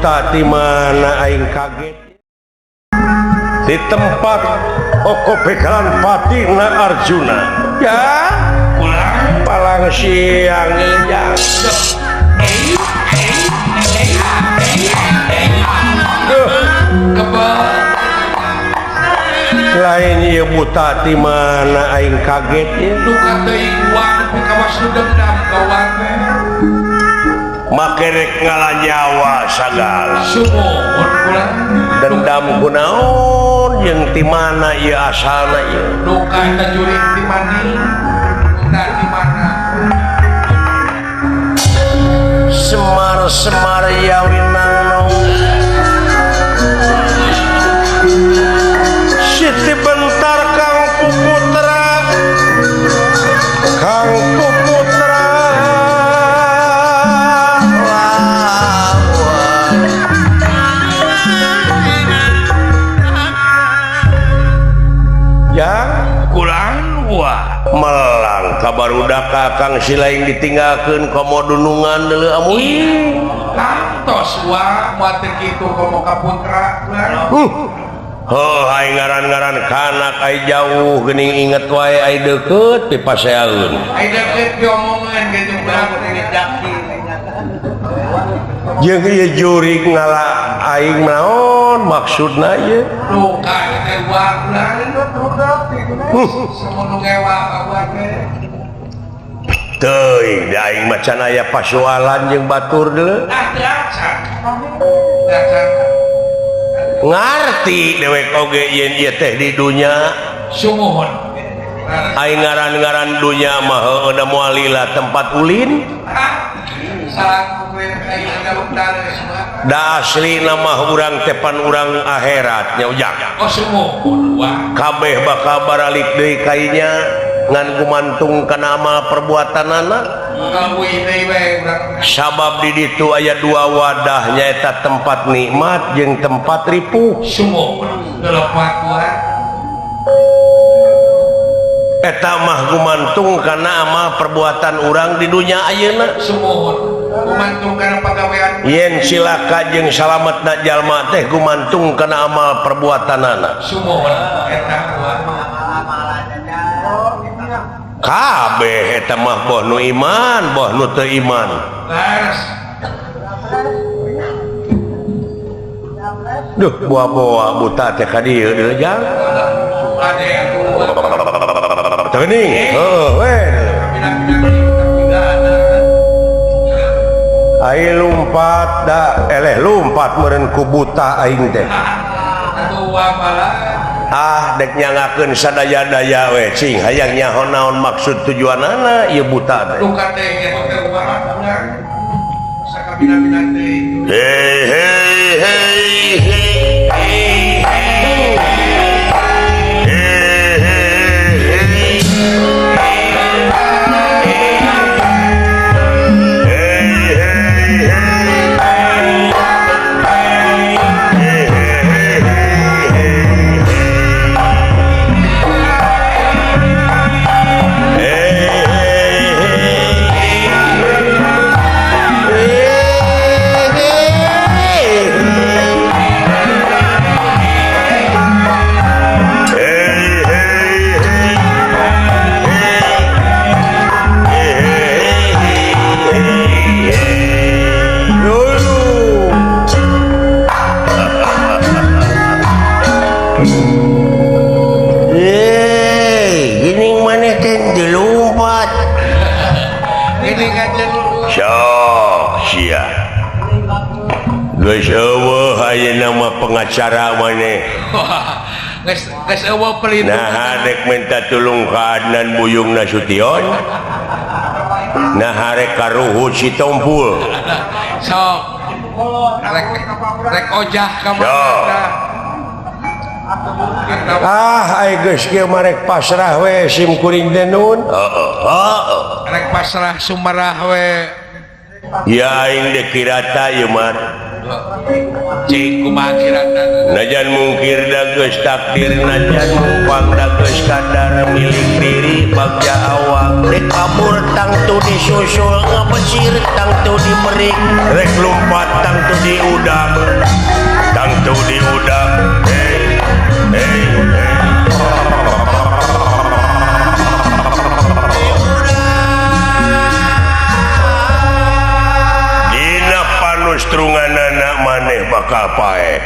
buta di mana aing kaget. Di tempat Oko Begalan Patina Arjuna. Ya, Pulang. Palang siang ya. Duh, Kebal. Lain ieu buta di mana aing kaget ya. Duka teuing uang nepi ka was nu dendam ka uang teh. Make rek ngala nyawa sagala. Sumuhun kula. Dendam kunaon jeung ti mana ieu asalna ieu. Duka eta jurig di mandi. Duka di mana? Semar-semar yawinang Siti bentar Kang Puputra, Kang Puputra lawan. Ya Kulang wah. Melang kabarudak Kakang Silaing ditinggalkeun komo dunungan deuleu amuy. Kantos wah moal teu kitu komo ka putra kulang. Heuh ai ngaran-ngaran kanak ai jauh geuning inget wae ai deukeut pipaseaeun. Ai deukeut diomongan gitu urang teh daki. Jeung ieu jurig ngala aing naon maksudna ieu? Duka teh uang kulang. Semono ngewa ka uang teh. Teuing da aing mah can aya pasualan jeung batur deuleu. Ah teu acan. Teu acan. Ngarti dewek oge yen ieu teh di dunya. Sumuhun. Aing ngaran-ngaran dunya mah heueuh da moal lila tempat ulin. Ah, salah kuwe aing ada semua. Da asli nama urang tepan urang akhirat nya ujang. Oh sumuhun wah. Kabeh bakal baralik deui kainya ngan gumantung kana amal perbuatanana. Bakal euy deui we urang. Sabab di ditu aya dua wadah nyaeta tempat nikmat jeung tempat ripuh. Sumuhun leulepat wah. Eta mah gumantung kana amal perbuatan urang di dunya ayeuna. Sumuhun gumantung kana pagawean. Yen cilaka jeung salametna jalma teh gumantung kana amal perbuatanana. Sumuhun eta wah. Kabeh eta mah boh nu iman, boh nu teu iman. Leres. Duh, buah-buah buta teh ka dieu deui jang. Ade atuh. Teu geuning. Heuh, we. Ai lumpat da eleh lumpat meureun ku buta aing teh. Atuh malah. Ah dek nyangakeun sadaya-daya we cing hayang nyaho naon maksud tujuanana ieu buta teh. Duka teh nya teh uang urang. Sakabina-bina teh. Hei hei hei hei. Nama pengacara maneh. Nah dek minta tulung ka Adnan Buyung Nasution. Nah rek ka Ruhut Sitompul. Sok. Rek ojah ka mana. Ah ai geus kieu mah rek pasrah we sim kuring teh nun. Heeh heeh. Rek pasrah sumarah we. Ya aing dek kirata ieu mah. Cing kumaha kirana. Najan mungkir da geus takdir, najan mupang da geus kadar milik diri bagja awak. Rek kabur tangtu disusul, ngabesir tangtu dimerik, rek lompat tangtu diudag, tangtu diudag. Hey hey hey. Dina panustrunganana maneh bakal paeh.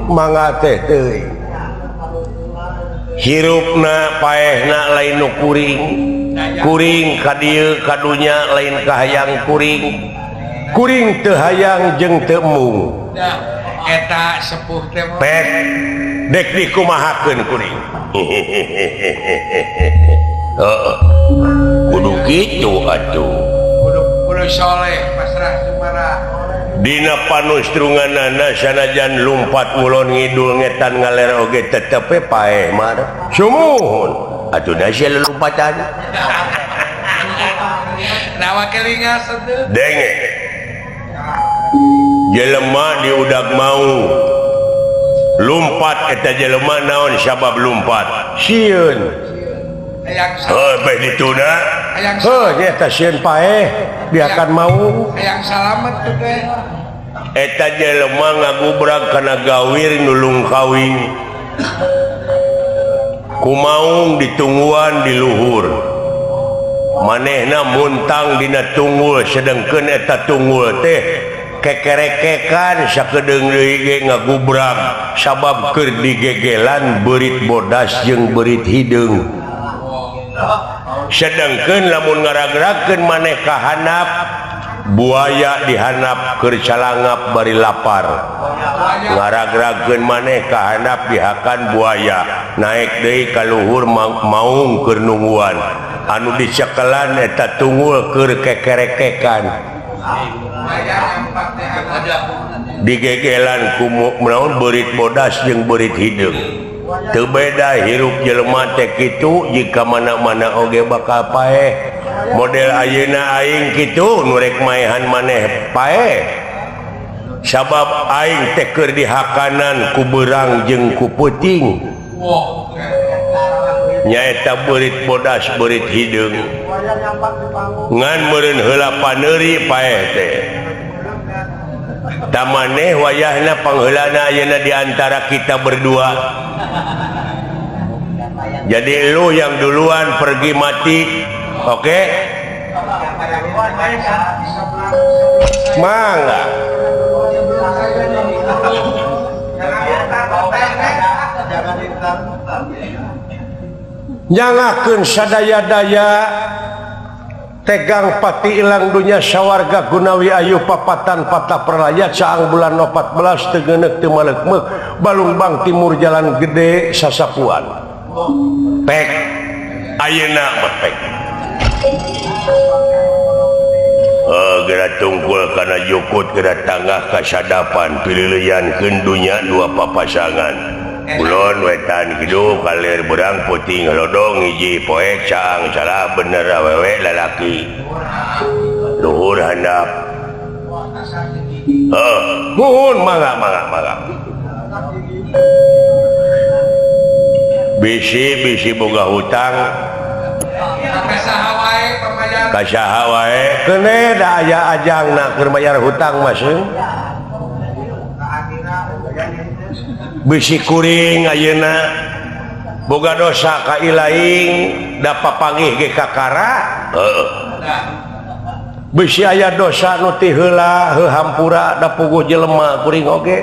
Mangga teh teuing. Hirupna paehna lain nu kuring. Kuring ka dieu ka dunya lain kahayang kuring. Kuring teu hayang jeung teu embung. Eta sepuh teh pek dek dikumahakeun kuring. Heeh. Kudu kitu atuh. Kudu soleh pasrah sumara. Dina panustrunganana sanajan lumpat ngulon ngidul ngetan ngaler oge tetep we paeh mah. Sumuhun atuh da sia lelumpatan. Nawa kelingas atuh. Denge. Jelema diudag mau lumpat eta jelema naon sabab lumpat? Sieun. Heuh beh dituna. Heuh nya eta sieun paeh diakan mau. Hayang salamet tuh teh. Eta jelema ngagubrag kana gawir nulung kawin. Kumaung ditungguan di luhur. Manehna muntang dina tunggul sedengkeun eta tunggul teh kekerekekan sakedeung deui ge ngagubrag sabab keur digegelan beurit bodas jeung beurit hideung. Sedengkeun lamun ngaragrakeun maneh ka handap buaya dihandap keur calangap bari lapar. Ngaragrakeun maneh ka handap dihakan buaya naik deui ka luhur maung keur nungguan. Anu dicekelan eta tunggul keur kekerekekan. Digegelan ku naon beurit bodas jeung beurit hideung. Teu beda hirup jelema teh kitu jika mana-mana oge bakal paeh. Model ayeuna aing kitu nu rek maehan maneh paeh. Sabab aing teh keur dihakanan ku beurang jeung ku peuting. Nyaeta beurit bodas beurit hideung. Ngan meureun heula paneuri paeh teh. Tamaneh wayahna pangheulana ayeuna di antara kita berdua. Jadi lu yang duluan pergi mati, oke? Okay? Mangga. Nyangakeun sadaya-daya tegang pati ilang dunya sawarga gunawi ayu papatan patah perlaya caang bulan 14 teu geuneuk teu maleukmeuk Balungbang Timur Jalan Gede Sasapuan. Pek ayeuna mah pek. Geura tungkul kana jukut geura tanggah kasadapan pililiankeun dunya dua papasangan. Kulon wetan kidul kalir berang puting lodong hiji poek caang salah bener awewe lalaki luhur handap. Muhun mangga mangga mangga. Bisi bisi boga hutang kasaha wae keune da aya ajangna keur bayar hutang mah seung. Bisi kuring ayeuna boga dosa ka ilaing da papanggih ge kakara. Heeh. Bisi aya dosa nu ti heula heuh hampura da puguh jelema kuring oge.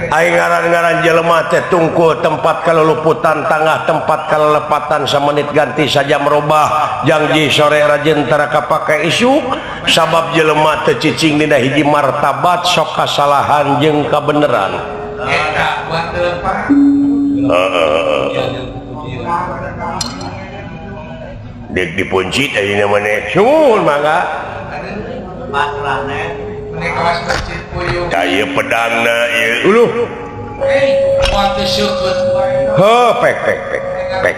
Aing ngaran-ngaran jelema teh tungkul tempat kaluluputan tangah tempat kalelepatan samenit ganti saja merubah janji sore rajin tara kapake isuk sabab jelema teh cicing dina hiji martabat sok kasalahan jeung kabeneran. Eta buat lepas. Dek dipuncit ayeuna maneh. Sumuhun mangga. Pasrahna meni kawas masjid puyuh. Tah ieu pedangna ieu. Uluh. Hei, waktu syukur. Heuh, pek pek pek. Pek.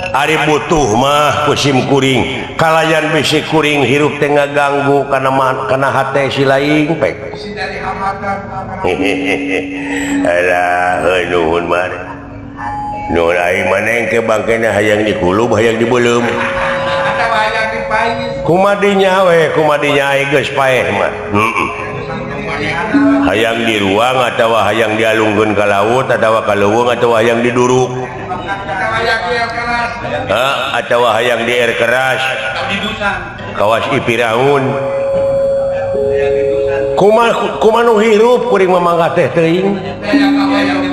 Ari butuh mah ku sim kuring kalayan bisi kuring hirup teh ngaganggu kana kana hate si laing pek. Alah heuh nuhun mah. Nuhun aing maneh ke bangkena hayang dikulub hayang dibeuleum. Kumadinya we kumadinya aing geus paeh mah. Heeh. Hayang di ruang atawa hayang dialungkeun ka laut atawa ka leuweung atawa hayang diduruk. Atawa hayang di air keras. Kawas Ipiraun. Kuma nu hirup kuring mah mangga teh teuing.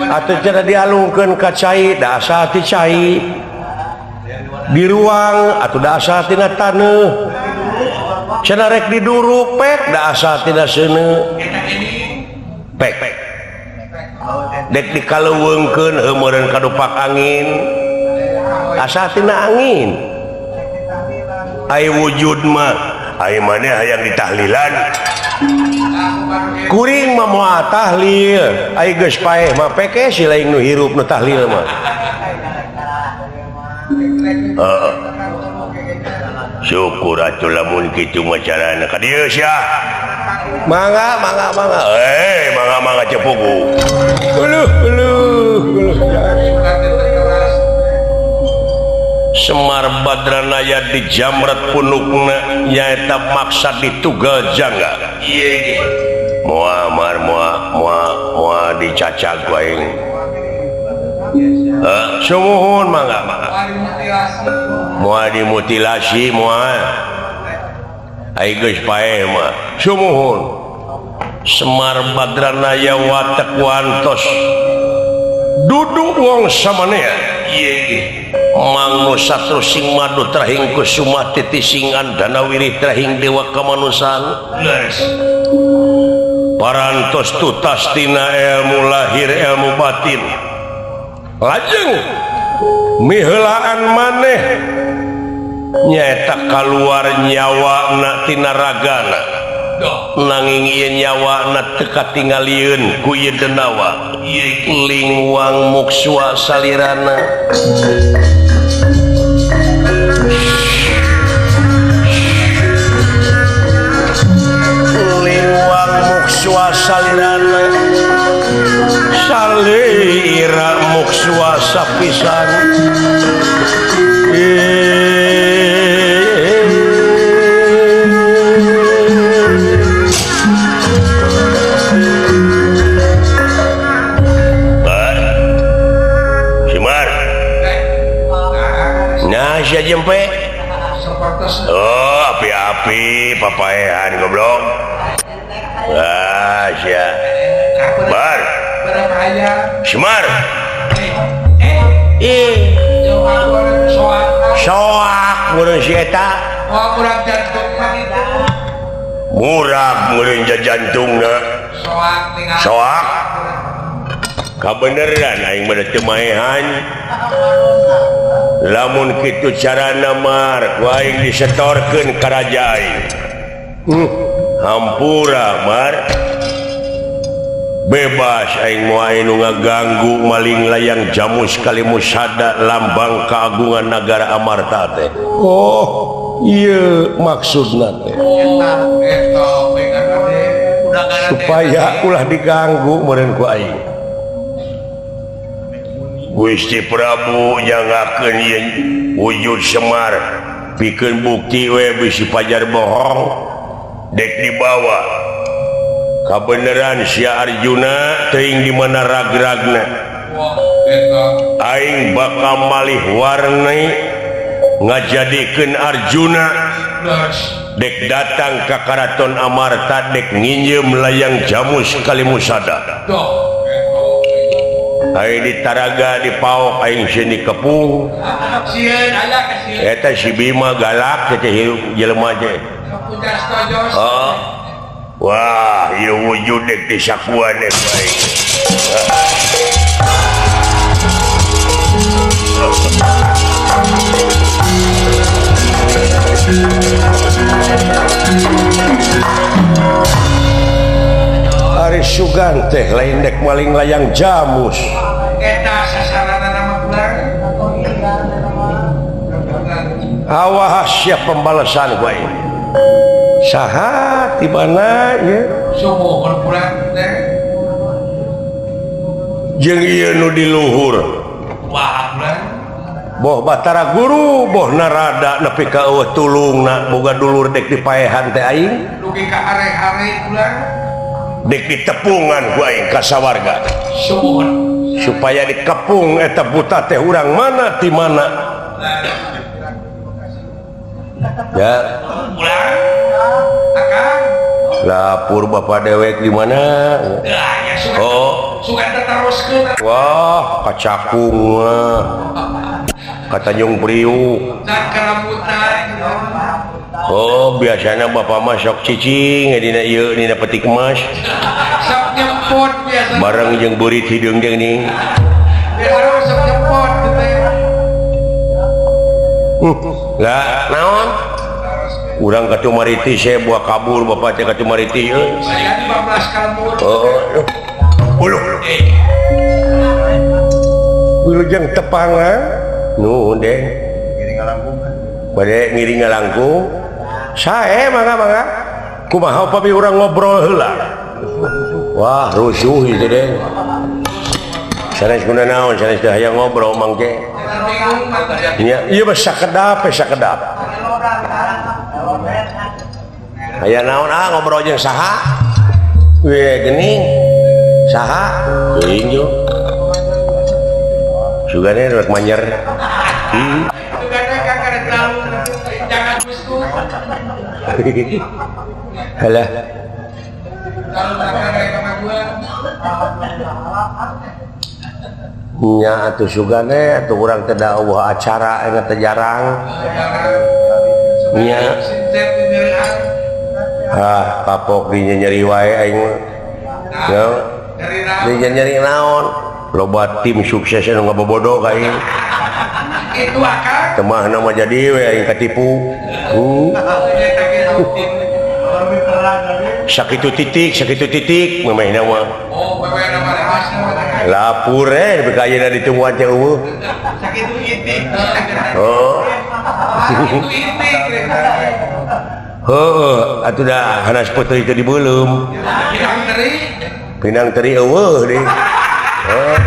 Atuh cara dialungkeun ka cai da asal ti cai. Di ruang atuh da asal tina taneuh. Cenah rek diduruk pek da asal tina seuneu. Pek. Dek dikaleuweungkeun heuh meureun kadupak angin. Asal tina angin. Ai wujud mah ai maneh hayang ditahlilan. Kuring mah moal tahlil. Ai geus paeh mah peke si lain nu hirup nu tahlil mah. Heeh. Syukur atuh lamun kitu mah carana ka dieu sia. Mangga mangga mangga. Mangga mangga cepuku. Uluh uluh uluh. Semar Badranaya di jamret punukna nyaeta maksa ditugal jangga. Moal mar moal moal moal dicacag ku aing. Sumuhun mangga mangga. Moal dimutilasi moal. Ai geus paeh mah. Sumuhun. Semar Badranaya watek wantos. Duduk wong samanea. Mangnu satru sing madu trahing kusuma titisingan danawiri trahing dewa kamanusan. Parantos tutas tina ilmu lahir ilmu batin. Lajeng miheulaan maneh nyaeta kaluar nyawana tina ragana. Nanging ieu nyawana teu katingalieun ku ieu denawa. Lingwang muksua salirana. Lingwang muksua salirana. Salira muksua sapisan. Sia jempe. Oh, api-api papaehan goblok. Ah, sia. Bar. Semar. Soak meureun si eta. Murag meureun jantungna. Soak. Kabeneran aing mah teu maehan. Lamun kitu carana mar ku aing disetorkeun ka raja aing. Hampura mar. Bebas aing moal nu ngaganggu maling layang jamus kalimusada lambang keagungan nagara Amarta teh. Oh, ieu maksudna teh. Supaya ulah diganggu meureun ku aing. Gusti Prabu nyangakeun ieu wujud Semar pikeun bukti we bisi pajar bohong dek dibawa. Kabeneran sia Arjuna teuing di mana rag-ragna. Aing bakal malih warni ngajadikeun Arjuna dek datang ka Karaton Amarta dek nginjeum layang jamus kalimusada. Aing ditaraga dipaok aing sieun dikepung. Eta si Bima galak teh hirup jelema teh. Heeh. Wah, ieu wujud dek disakuan dek aing. Ari sugan teh lain dek maling layang jamus. Eta sasaranana mah kurang. Awas siap pembalasan ku aing. Saha ti mana ieu? Sumuhun kurang teh. Jeung ieu nu di luhur. Wah, kurang. Boh Batara Guru, boh Narada nepi ka eueuh tulungna boga dulur dek dipaehan teh aing. Dugi ka are-are kurang. Dek ditepungan ku aing ka sawarga. Sumuhun. Supaya dikepung eta buta teh urang mana ti mana. Ya. Ulang. Akang. Lapur bapak dewek di mana? Ya, ya suka. Oh. Suka teruskeun. Wah, kacakung mah. Ka Tanjung Priuk. Dan kerambutan. Oh, biasanya bapak mah sok cicing dina ieu dina peti kemas. Sok nyempot biasa. Bareng jeung beurit hideung jeung ning. Biasa sok nyempot teh. Lah, naon? Urang ka Cumariti saya buah kabur bapak teh ka Cumariti euy. Saya 15 kalembur. Oh. Uluh. Wilujeng tepangan. Nuhun deh. Ngiring ngalangkung. Bade ngiring ngalangkung. Sae mangga mangga. Kumaha upami urang ngobrol heula. Wah, rusuh ieu teh deh. Sanes guna naon, sanes teh hayang ngobrol mangke. Nya, ieu mah sakedap, sakedap. Aya naon ah ngobrol jeung saha? We geuning. Saha? Teuing jo. Sugane rek manjer. Sugane ka karek dalu jangan gusku. Halah. Kalau karek kemajuan. Nya atuh sugane atuh urang teh da eueuh acara engge teh jarang. Nya. Ah, kapok di nyeri wae aing mah. Ya. Di nyeri naon? Loba tim sukses anu ngabobodo ka aing. Itu akang. Temahna mah jadi we aing katipu. Sakitu titik memehna mah. Oh, memehna mah lapur eh nepi ka ayeuna ditungguan teh eueuh. Sakitu itik. Oh. Sakitu itik. Heuh, atuh da hanas putri teh dibeuleum. Pinang teri. Pinang teri eueuh deui. Heuh.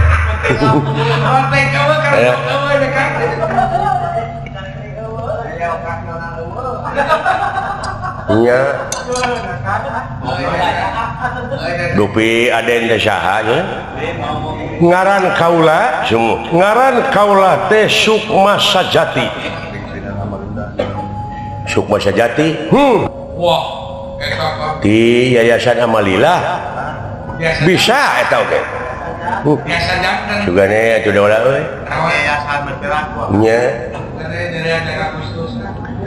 Nya. Dupi aden teh saha nya? Ngaran kaula, ngaran kaula teh Sukma Sajati. Sukma Sajati. Wah, eta di Yayasan Amalilah. Bisa eta oge. Biasa janten. Sugane atuh da ulah euy. Yayasan bergerak. Nya.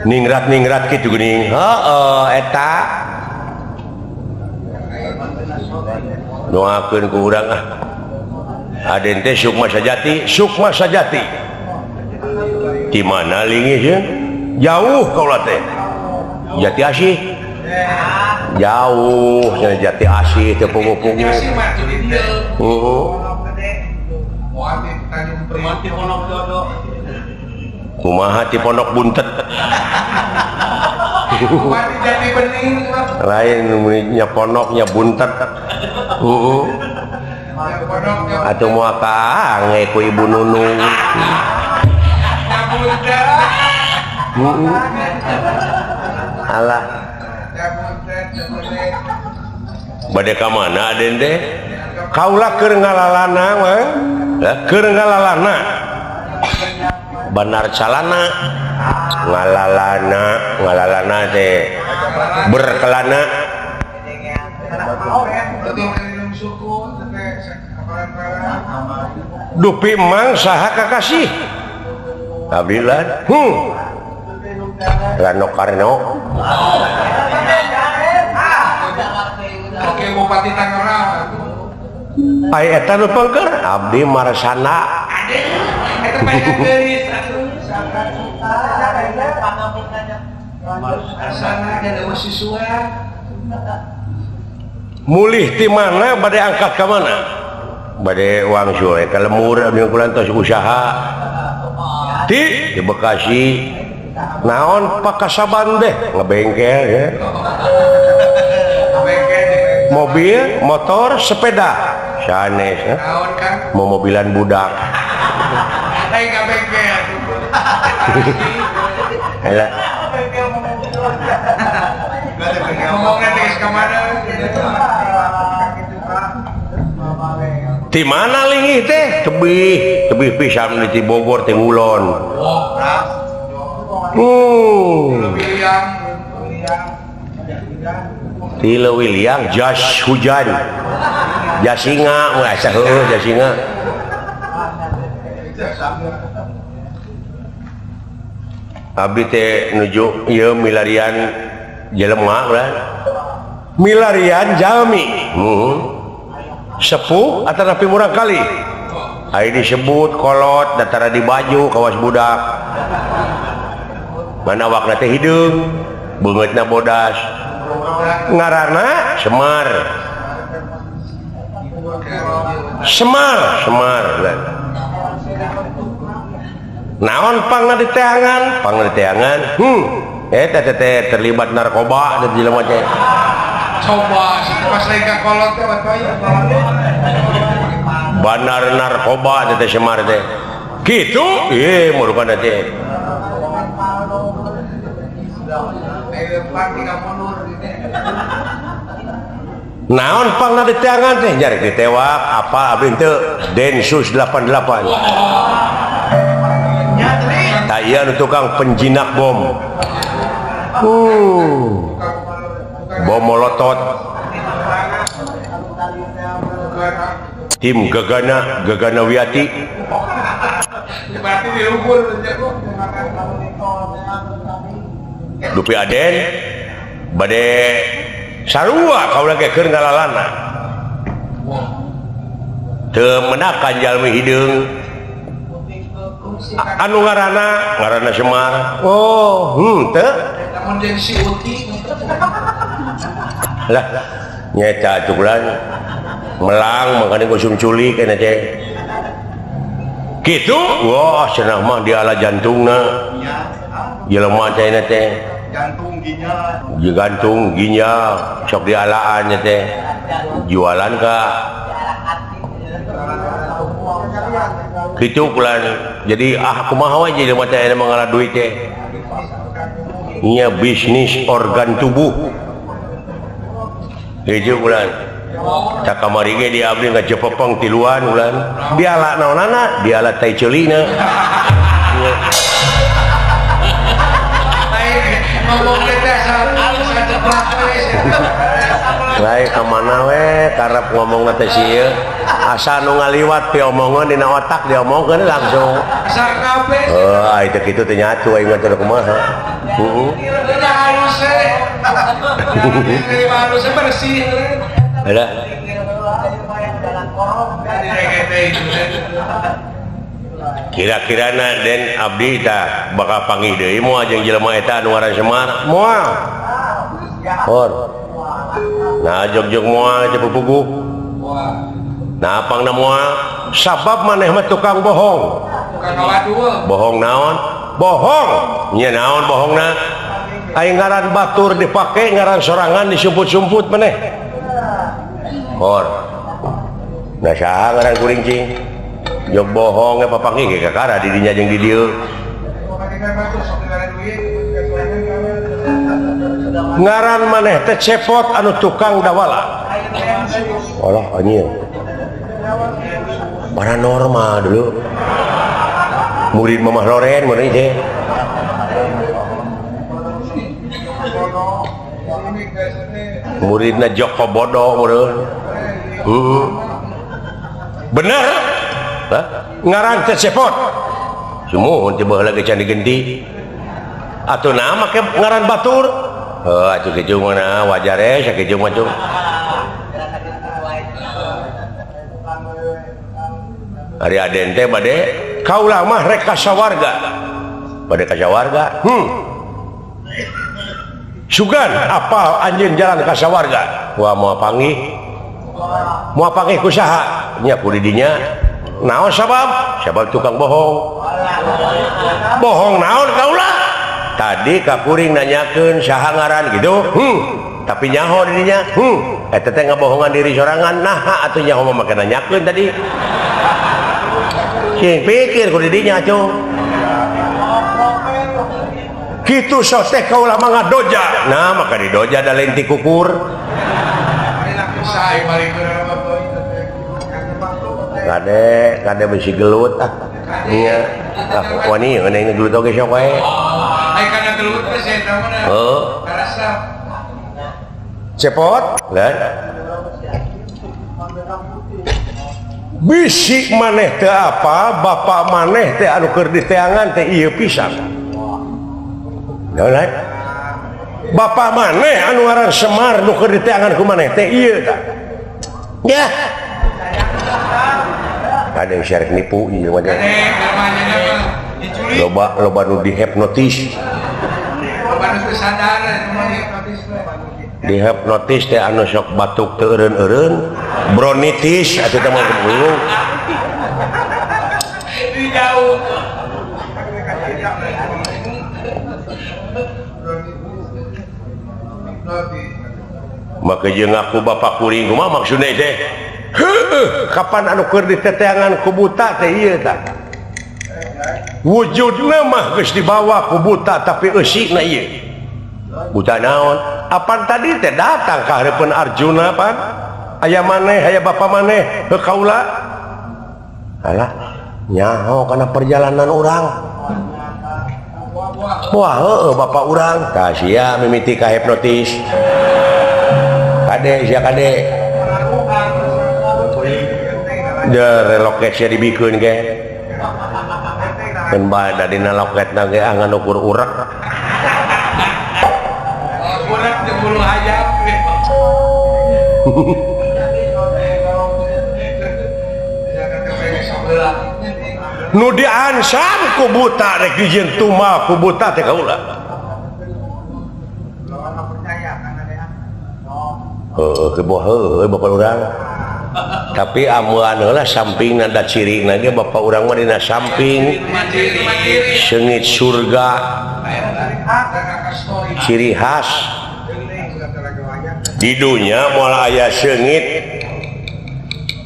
Ningrat-ningrat kitu geuning. Heeh, eta. Doakeun ku urang ah. Aden teh Sukma Sajati, Sukma Sajati. Di mana linggih jeung? Jauh kaula teh. Jati Asih. Jauh nya Jati Asih teh pugu-pugu. Heeh. Kumaha ti Pondok Buntet. Lain nya pondoknya buntet. Heeh. Atuh moal kaange ku Ibu Nunung. Heeh. Alah. Bade ka mana aden teh? Kaula keur ngalalana mah. Lah keur ngalalana. Banar calana ngalalana ngalalana teh berkelana. Dupi mang saha kakasih? Abdilan. Rano Karno. Oke, Bupati Tangerang. Ai eta nu pengker abdi Marsana. Eta banyak geulis atuh. Marsana dan siswa. Mulih ti mana bade angkat ka mana? Bade wangsul ka lemur abdi kulantos usaha. Ti di Bekasi. Naon pakasaban deh ngebengkel ya. Mobil, motor, sepeda. Sanes ya. Naon Kang? Mau mobilan budak. Lain ka bengkel. Alah. Ngomongna teh geus ka mana? Di mana linggih teh? Tebih, tebih pisan di Bogor teh ngulon. Ti Leuwiliang jas hujan. Jasinga, wah heuh jasinga. Abdi teh nuju ieu milarian jelema ulah. Milarian jalmi. Sepuh atau napi murang kali. Ai disebut kolot datara di baju kawas budak. Mana awakna teh hideung, beungeutna bodas. Ngaranna Semar. Semar, Semar. Naon pangna diteangan? Pangna diteangan. Eta teh terlibat narkoba di jelema teh. Coba pas lain ka kolot teh aya. Bandar narkoba teh Semar teh. Kitu? Ieu murukana teh. Naon pangna diteangan teh jare ditewak apa abdi teu Densus 88. Tah ieu nu tukang penjinak bom. Bom molotot. Tim Gegana, Gegana Wiati. Berarti diukur. Dupi Aden bade sarua kaula ge keur ngalalana. Teu menakan jalmi hideung. Anu ngaranna, ngaranna Semar. Oh, teu. Lamun jeung si Uti. Lah, nyeta cukulan melang makanya gosum culik kana teh. Kitu? Wah, cenah mah diala jantungna. Jelema teh teh. Jantung ginjal. Jantung ginjal sok dialaan nya teh. Jualan ka kitu kulan. Jadi ah kumaha we jelema teh aya mangala duit teh. Nya bisnis organ tubuh. Hiji bulan. Tak kamari ge di abdi ngajepepeng tiluan bulan. Diala naonana? Diala tai ceulina. Lain ka mana we karep ngomongna teh si ieu. Asa nu ngaliwat piomongan dina otak diomongkeun langsung. Asa kabeh. Heuh, ai teh kitu teh nyatu aing mah teh kumaha. Heeh. Ada. Kira-kirana Den abdi tah bakal panggih deui moal jeung jelema eta anu ngaran Semar. Moal. Hor. Nah jog-jog moal teh pupuguh. Nah pangna moal sabab maneh mah tukang bohong. Bohong naon? Bohong. Nya naon bohongna? Aing ngaran batur dipake ngaran sorangan disumput-sumput maneh. Hor. Nah saha ngaran kuring cing? Jog bohong ge papanggih ge kakara di dinya jeung di dieu. Ngaran maneh teh cepot anu tukang dawala. Alah anjing. Paranormal dulu. Murid Mamah Loren mun teh. Muridna Joko Bodo meureun. Heeh. Bener? Hah? Ngaran teh cepot. Sumuhun teh baheula ge can digenti. Atuh naha make ngaran batur? Heuh atuh kitu mah wajar we sakitu mah tuh. Ari Aden teh bade kaula mah rek ka sawarga. Bade ka sawarga. Sugan apal anjeun jalan ka sawarga. Wah moal panggih. Moal panggih ku saha? Nya ku di dinya. Naon sabab? Sabab tukang bohong. Bohong naon kaula? Tadi ka kuring nanyakeun saha ngaran gitu. Tapi nyaho dirinya. Eta teh ngabohongan diri sorangan. Nah, atuh nyaho mah make nanyakeun tadi. Cing pikir ku didinya atuh. Kitu sok teh kaula mah ngadoja. Nah, maka didoja da lain ti kukur. Kade, kade besi gelut ah. Iya. Ah, wani ngeunah gelut oge sok wae. Ai kana gelut teh saya mah. Heuh. Karasa. Cepot, lah. Bisi maneh teh apa, bapak maneh teh anu keur diteangan teh ieu pisan. Lah, bapak maneh anu ngaran Semar nu keur diteangan ku maneh teh ieu tah. Ya. Ada yang syarek nipu ieu mah. Loba loba nu dihipnotis. Loba nu teu sadar dihipnotis. Dihipnotis teh anu sok batuk teu eureun-eureun, bronitis atuh teh mah bingung. Di jauh. Maka jeung ngaku bapak kuring kumaha maksudna teh? Heueuh, kapan anu keur diteteangan ku buta teh ieu tah. Wujudna mah geus dibawa ku buta tapi eusina ieu. Buta naon? Apan tadi teh datang ka hareupeun Arjuna pan? Aya maneh, aya bapa maneh, heuh kaula. Alah, nyaho kana perjalanan urang. Wah, heueuh bapa urang. Tah sia mimiti ka hipnotis. Kade sia kade. De reloket sia dibikeun ge. Keun bae da dina loketna ge ah ngan ukur urek. Urek jeung bulu hayam. Nu diansam ku buta rek dijieun tumal ku buta teh kaula. Heueuh keboh heueuh bapak urang. Tapi amuan heula sampingna da cirina ge bapak urang mah dina samping seungit surga. Ciri khas di dunya moal aya seungit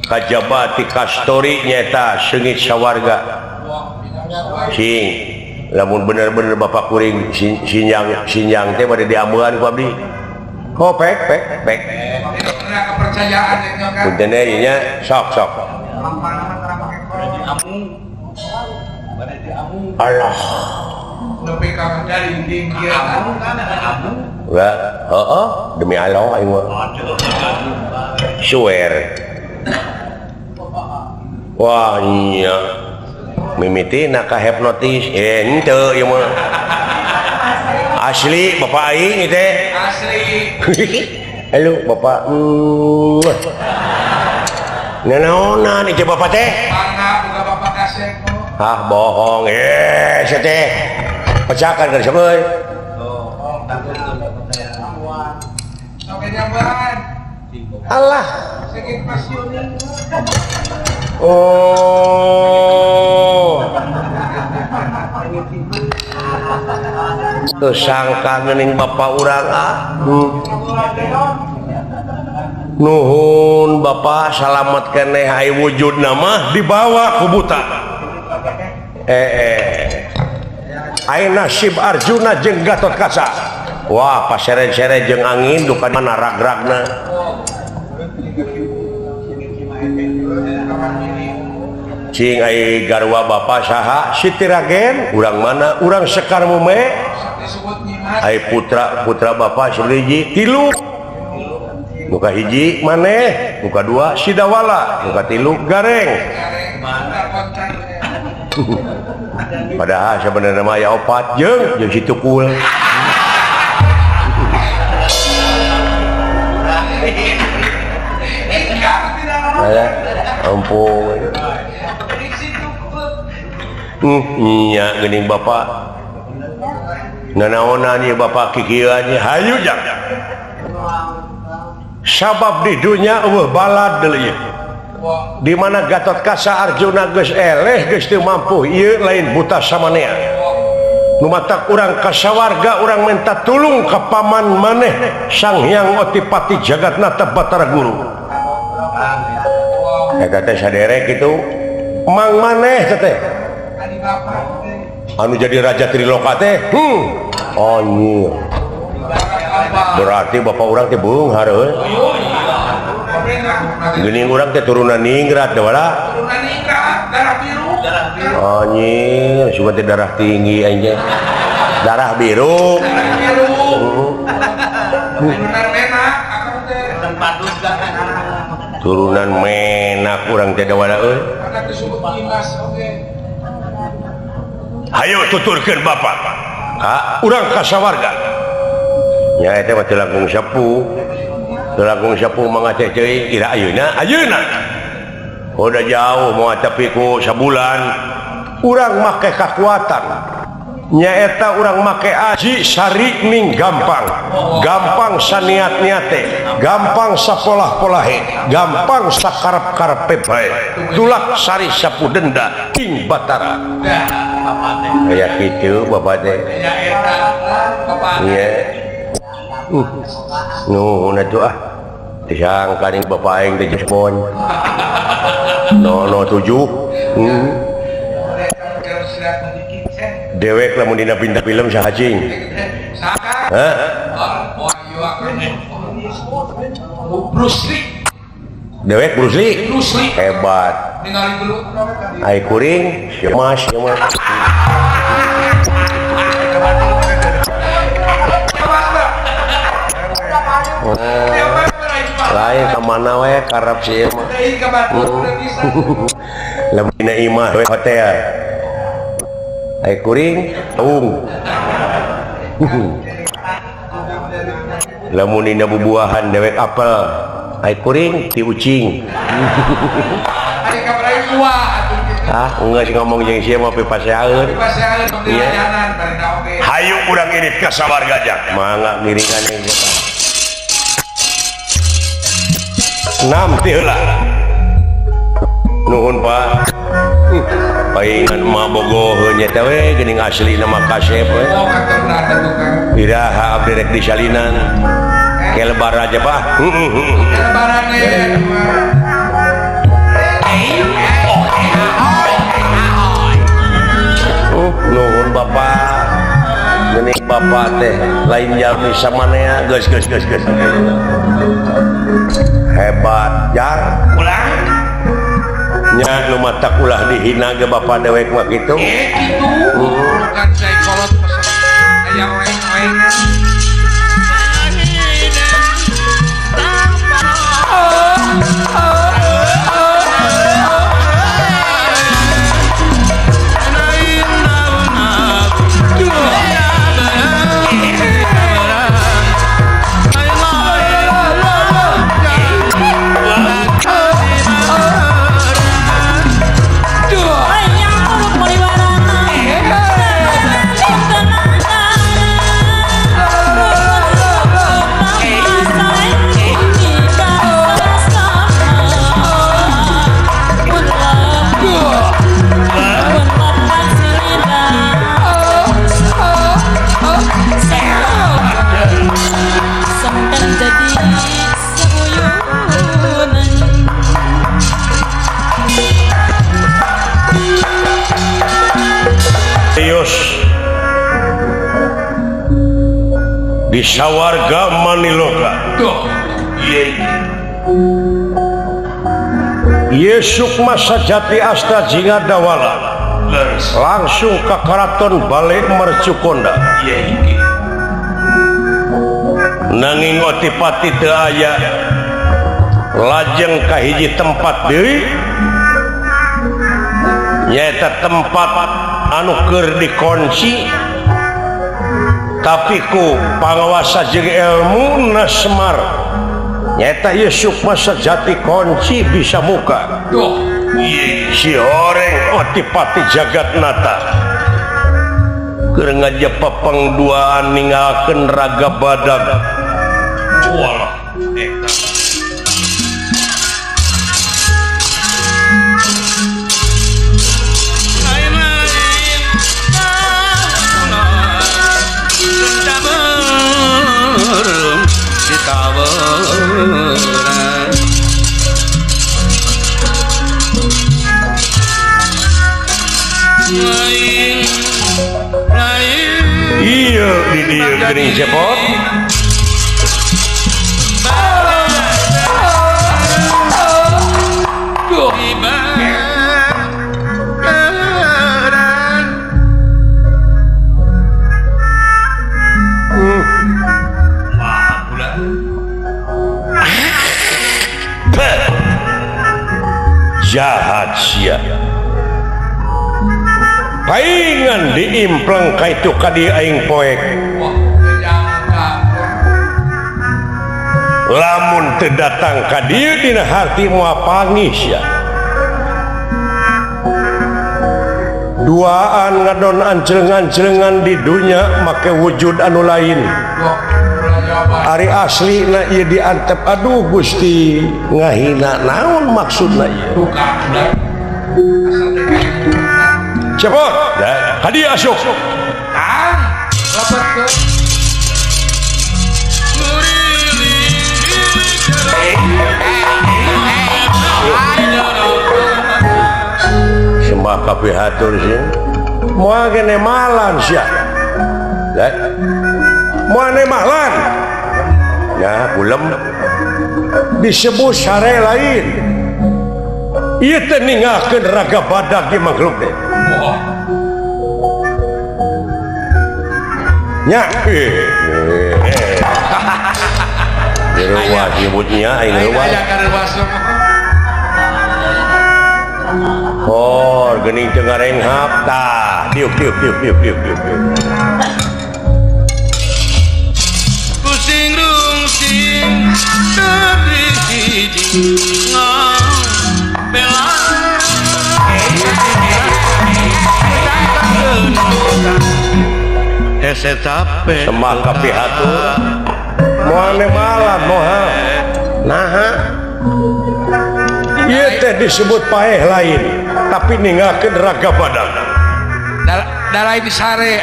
kajaba ti kastori nyaeta seungit sawarga. Cing lamun bener-bener bapak kuring sinjang sinjang teh bade diamuan ku abdi. Oh pek pek pek. Kepercayaan punten deui nya sok sok. Allah. Nepi ka dinding kieu. Wah, heeh, demi Allah aing mah. Swear. Wah, nya. Mimitina ka hipnotis henteu ieu mah. Asli bapak aing ieu teh. Asli. Halo bapak. Nanaonan ieu bapak teh? Mangga boga bapak kasep. Ah bohong. Sia teh. Pecakan ka siapa euy? Oke jamban. Allah. Sakit pasionin. Oh. Tersangka geuning bapak urang ah. Nuhun bapak salamet keneh ai wujudna mah dibawa ku buta. Ai nasib Arjuna jeung Gatotkaca. Wah, pasere-sere jeung angin duka mana rag-ragna. Cing ai garwa bapa saha? Siti Ragen, urang mana? Urang Sekar Mume. Ai putra putra bapa sabiji tilu. Nu kahiji maneh, nu kadua Sidawala, nu katilu Gareng. Padahal sebenarnya mah aya opat jeung jeung si Tukul. Ampun. Nya geuning bapak. Nanaonan ieu bapak kikieuan hayu jang. Sabab di dunya eueuh balad deui. Di mana Gatotkaca Arjuna geus eleh geus teu mampu ieu lain buta samanea. Nu matak urang ka sawarga urang minta tulung ka paman maneh Sang Hyang Otipati Jagatnata Batara Guru. Eta teh saderek kitu mang maneh teh anu jadi raja Triloka teh. Anjir. Berarti bapak urang teh beunghar euy. Geuning urang teh turunan ningrat teh wala. Turunan ningrat, darah biru. Anjir, sugan teh darah tinggi anjir. Darah biru. Darah biru. Turunan menak akang teh. Turunan menak urang teh wala euy. Anak disebut Dimas oge. Hayo tuturkeun bapak. Ka urang ka sawarga. Nya eta mah teu langkung sepuh. Teu langkung sepuh mangga teh teuing ira ayeuna ayeuna. Udah jauh moal tapi ku sabulan urang make kakuatan. Nyaeta urang make aji sari ning gampang. Gampang saniat-niate, gampang sapolah-polahe, gampang sakarep-karepe bae. Tulak sari sapu denda ting Batara. Aya kitu bapak teh. Ya eta bapak. Iya. Nuhun atuh ah. Disangka ning bapak aing teh jespon. 007. Dewek lamun dina pindah film saha cing? Hah? Bruce Lee. Dewek Bruce Lee? Bruce Lee. Hebat. Ai kuring, si Mas, si Mas. Lain ka mana we karep si ieu mah. Lamun dina imah we hotel. Ai kuring taung. Lamun dina bubuahan dewek apel. Ai kuring ti ucing. Ah, geus ngomong jeung sia mah pipaseaeun. Iya. Hayu urang indit ka sawarga jak. Mangga ngiringan jeung kita. Nampi heula. Nuhun Pak. Paingan mah bogoheun nya teh we geuning asli mah kasep we. Iraha abdi rek disalinan. Ke lebar aja Pak. Lebaran we. Nuhun Bapak. Geuning Bapak teh lain jalmi samanea geus geus geus geus. Hebat jar. Ulah. Nya nu matak ulah dihina ge bapak dewek mah kitu. Kitu. Bukan psikolog aya oeng-oengan. Di sawarga Maniloka. Yesukma Sajati Asta Jinga Dawala langsung ke Keraton Bale Mercukonda. Nanging Otipati teu aya lajeng ka hiji tempat deui nyaeta tempat anu keur dikunci tapi ku pangawasa jeung ilmu na Semar nyaeta ieu Sukma Sejati kunci bisa muka. Si horeng Otipati Jagatnata keur ngajepepeng duaan ninggalkeun raga badag. Walah eta. Iya di dieu geuning cepot. Jahat sia. Paingan diimpleng ka itu ka dieu aing poek. Lamun teu datang ka dieu dina harti moal panggih sia. Duaan ngadon anclengan-anclengan di dunya make wujud anu lain. Ari asli na ieu diantep aduh Gusti ngahina naon maksudna ieu. Cepot ka dieu asup. Ah, lebetkeun. Sembah kapihatur sih. Moal ge nemalan sia. Moal nemalan. Ya, kulem disebut sare lain. Ieu teh ninggalkeun raga badag di makhluk teh. Nya, Diruas nyebutnya aing reuas. Hor geuning teu ngarenghap tah. Diuk diuk diuk diuk diuk diuk. Pusing rungsing tadi ngabela. Hese capek sembah kapihatur. Moal nemalan moal. Naha? Ieu teh disebut paeh lain, tapi ninggalkeun raga badan. Da lain sare.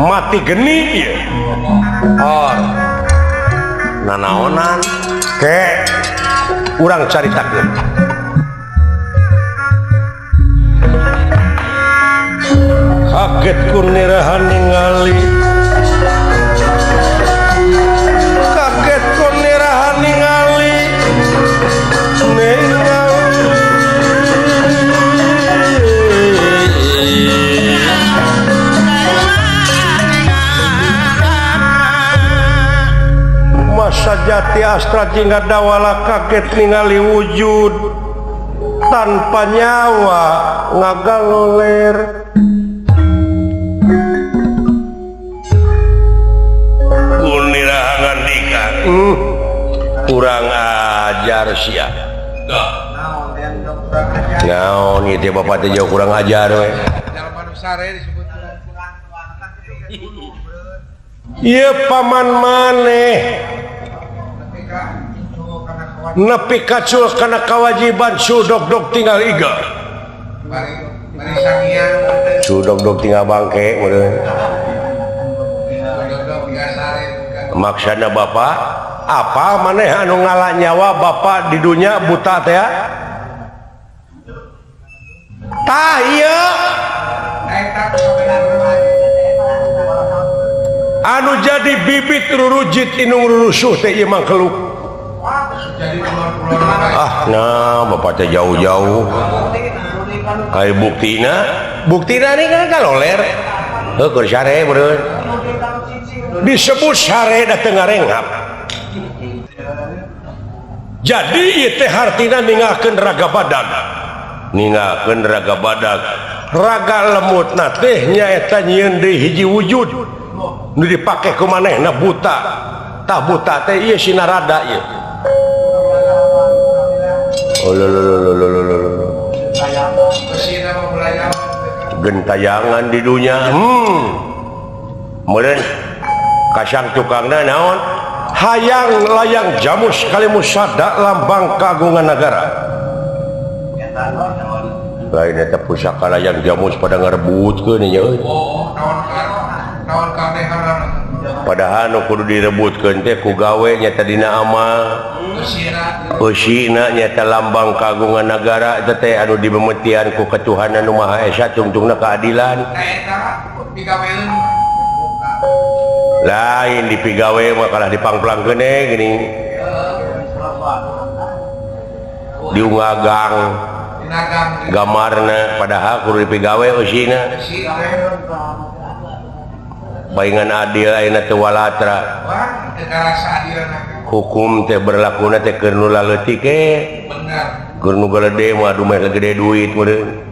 Mati geni ieu. Or. Nanaonan ke urang caritakeun. Kaget ku nirahan ningali. Kaget ku nirahan ningali. Ningali. Masa jati astra jingga dawala kaget ningali wujud tanpa nyawa ngagaloler. Kurang ajar sia. Naon ieu teh bapak teh jauh kurang ajar we. Ieu paman maneh nepi kacul kana kawajiban sudogdog tinggal iga. Sudogdog tinggal bangke meureun. Maksana bapak apa maneh anu ngala nyawa bapak di dunia buta teh? Tah ieu anu jadi bibit rurujit inung rurusuh teh ieu mangkeluk. Ah nah bapak teh jauh-jauh. Ai buktina, buktina nih kan kaloler. Heuh keur sare meureun. Disebut sare da teu ngarenghap. Jadi ieu teh hartina ninggalkeun raga badag. Ninggalkeun raga badag. Raga lemutna teh nyaeta nyieun deui hiji wujud. Nu dipake ku manehna buta. Tah buta teh ieu sinarada ieu. Oh lo lo lo lo lo lo. Gentayangan di dunia. Meureun kasang tukangna naon? Hayang layang jamus kalimusada lambang kagungan negara. Lain eta pusaka layang jamus pada ngarebutkeun nya euy. Padahal nu kudu direbutkeun teh ku gawe nya tadina amal. Eusina nyaeta lambang kagungan nagara eta teh anu dibemetian ku Ketuhanan Nu Maha Esa tungtungna keadilan. Lain dipigawe mah kalah dipangplangkeun geuning. Diungagang gamarna padahal kudu dipigawe eusina. Baingan adil ayeuna teu walatra. Hukum teh berlakuna teh keur nu laleutik ge. Keur nu galede mah dumeh gede duit meureun.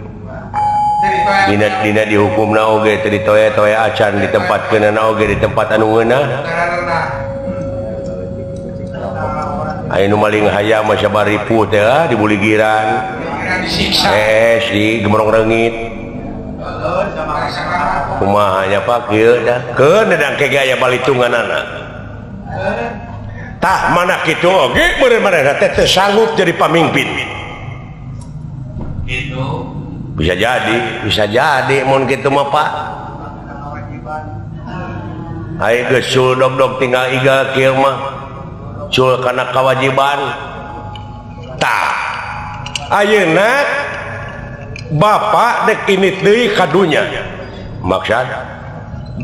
Dina dihukumna oge teu ditoe-toe acan ditempatkeunana oge di tempat anu ngeunah. Aya nu maling hayam mah sabar ripuh teh di buligiran. Es di gemrong reungit. Kumaha nya Pak kieu dah. Keun dedang ke ge aya balitunganana. Tah mana kitu oge meureun manehna teh teu sanggup jadi pamimpin. Gitu. Bisa jadi mun kitu mah Pak. Ai geus cul dog-dog tinggal igal kieu mah. Cul kana kewajiban. Tah ayeuna bapak dek ini deui ka dunya. Maksud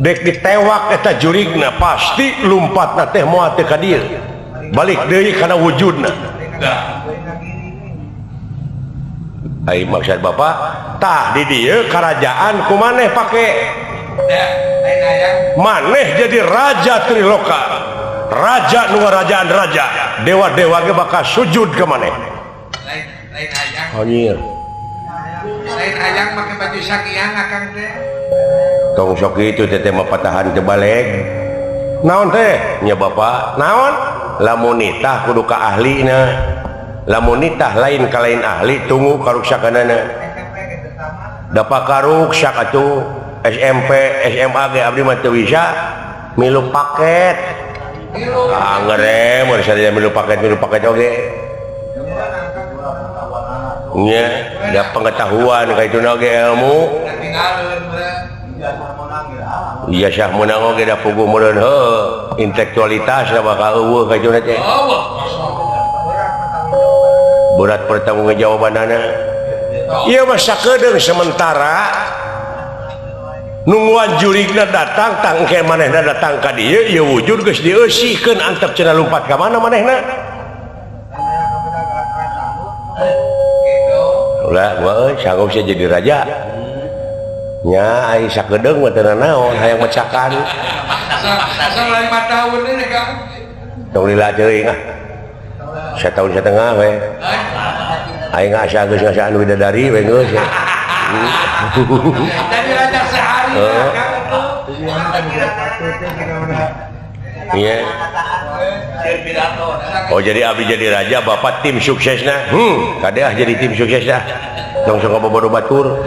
dek ditewak eta jurigna pasti lumpatna teh moal teu ka dieu. Balik deui kana wujudna. Ai maksud bapak tah di dieu karajaan kumaneh pake. Maneh jadi raja Triloka. Raja nu ngarajaan raja, dewa-dewa ge bakal sujud ka maneh. Lain hayang. Anjir. Lain hayang make baju sakiang akang teh. Tong sok kitu teh teh mah patahan teu balik. Naon teh? Nya bapak, naon? Lamun nitah kudu ka ahlina. Lamun nitah lain ka lain ahli tunggu karuksakanana. Da pakaruksak atuh SMP, SMA ge abdi mah teu bisa milu paket. Angger mun sadaya milu paket oge. Nya, da pengetahuan ka itu oge ilmu. Ijazah meunang oge da puguh meureun heuh, intelektualitas da bakal eueuh ka itu teh. Berat pertanggungjawabanana. Ieu mah sakedeung sementara nungguan jurigna datang tangke manehna datang ka dieu ieu wujud geus dieusikeun antep cenah lumpat ka mana manehna. Ulah gua sanggup sia jadi raja. Nya ai sakedeung mah teu nanaon hayang mecakan. Asa 5 tahun deui Kang. Tong lila teuing ah. Satahun satengah we. Aing asa geus ngasaan widadari we geus. Jadi raja sehari. Iya. Oh jadi abdi jadi raja, bapak tim suksesna. Kade ah jadi tim suksesna. Tong sok bobodo batur.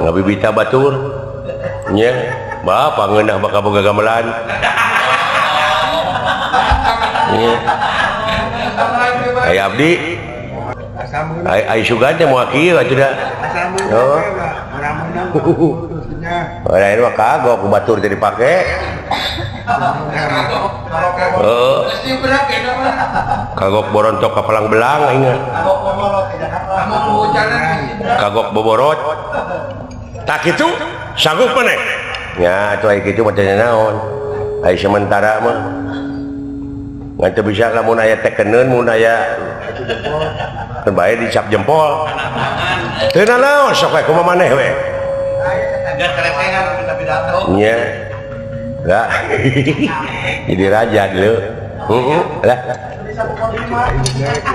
Ngabibita batur. Nya, bapak ngeunah bakal boga gamelan. Nya. Ai abdi ai sugan teh moal kieu atuh da. Oh. Lain mah kagok batur teh dipake. Heeh. Kagok borontok ka palang belang aing. Kagok boborot. Tak kitu sanggup maneh. Nya atuh ai kitu mah teh naon. Ai sementara mah ngan teu bisa lamun aya tekeneun mun aya keun bae dicap jempol. Teu nanaon sok we kumaha maneh we. Nya. Lah. Jadi raja dulu. Heeh, lah.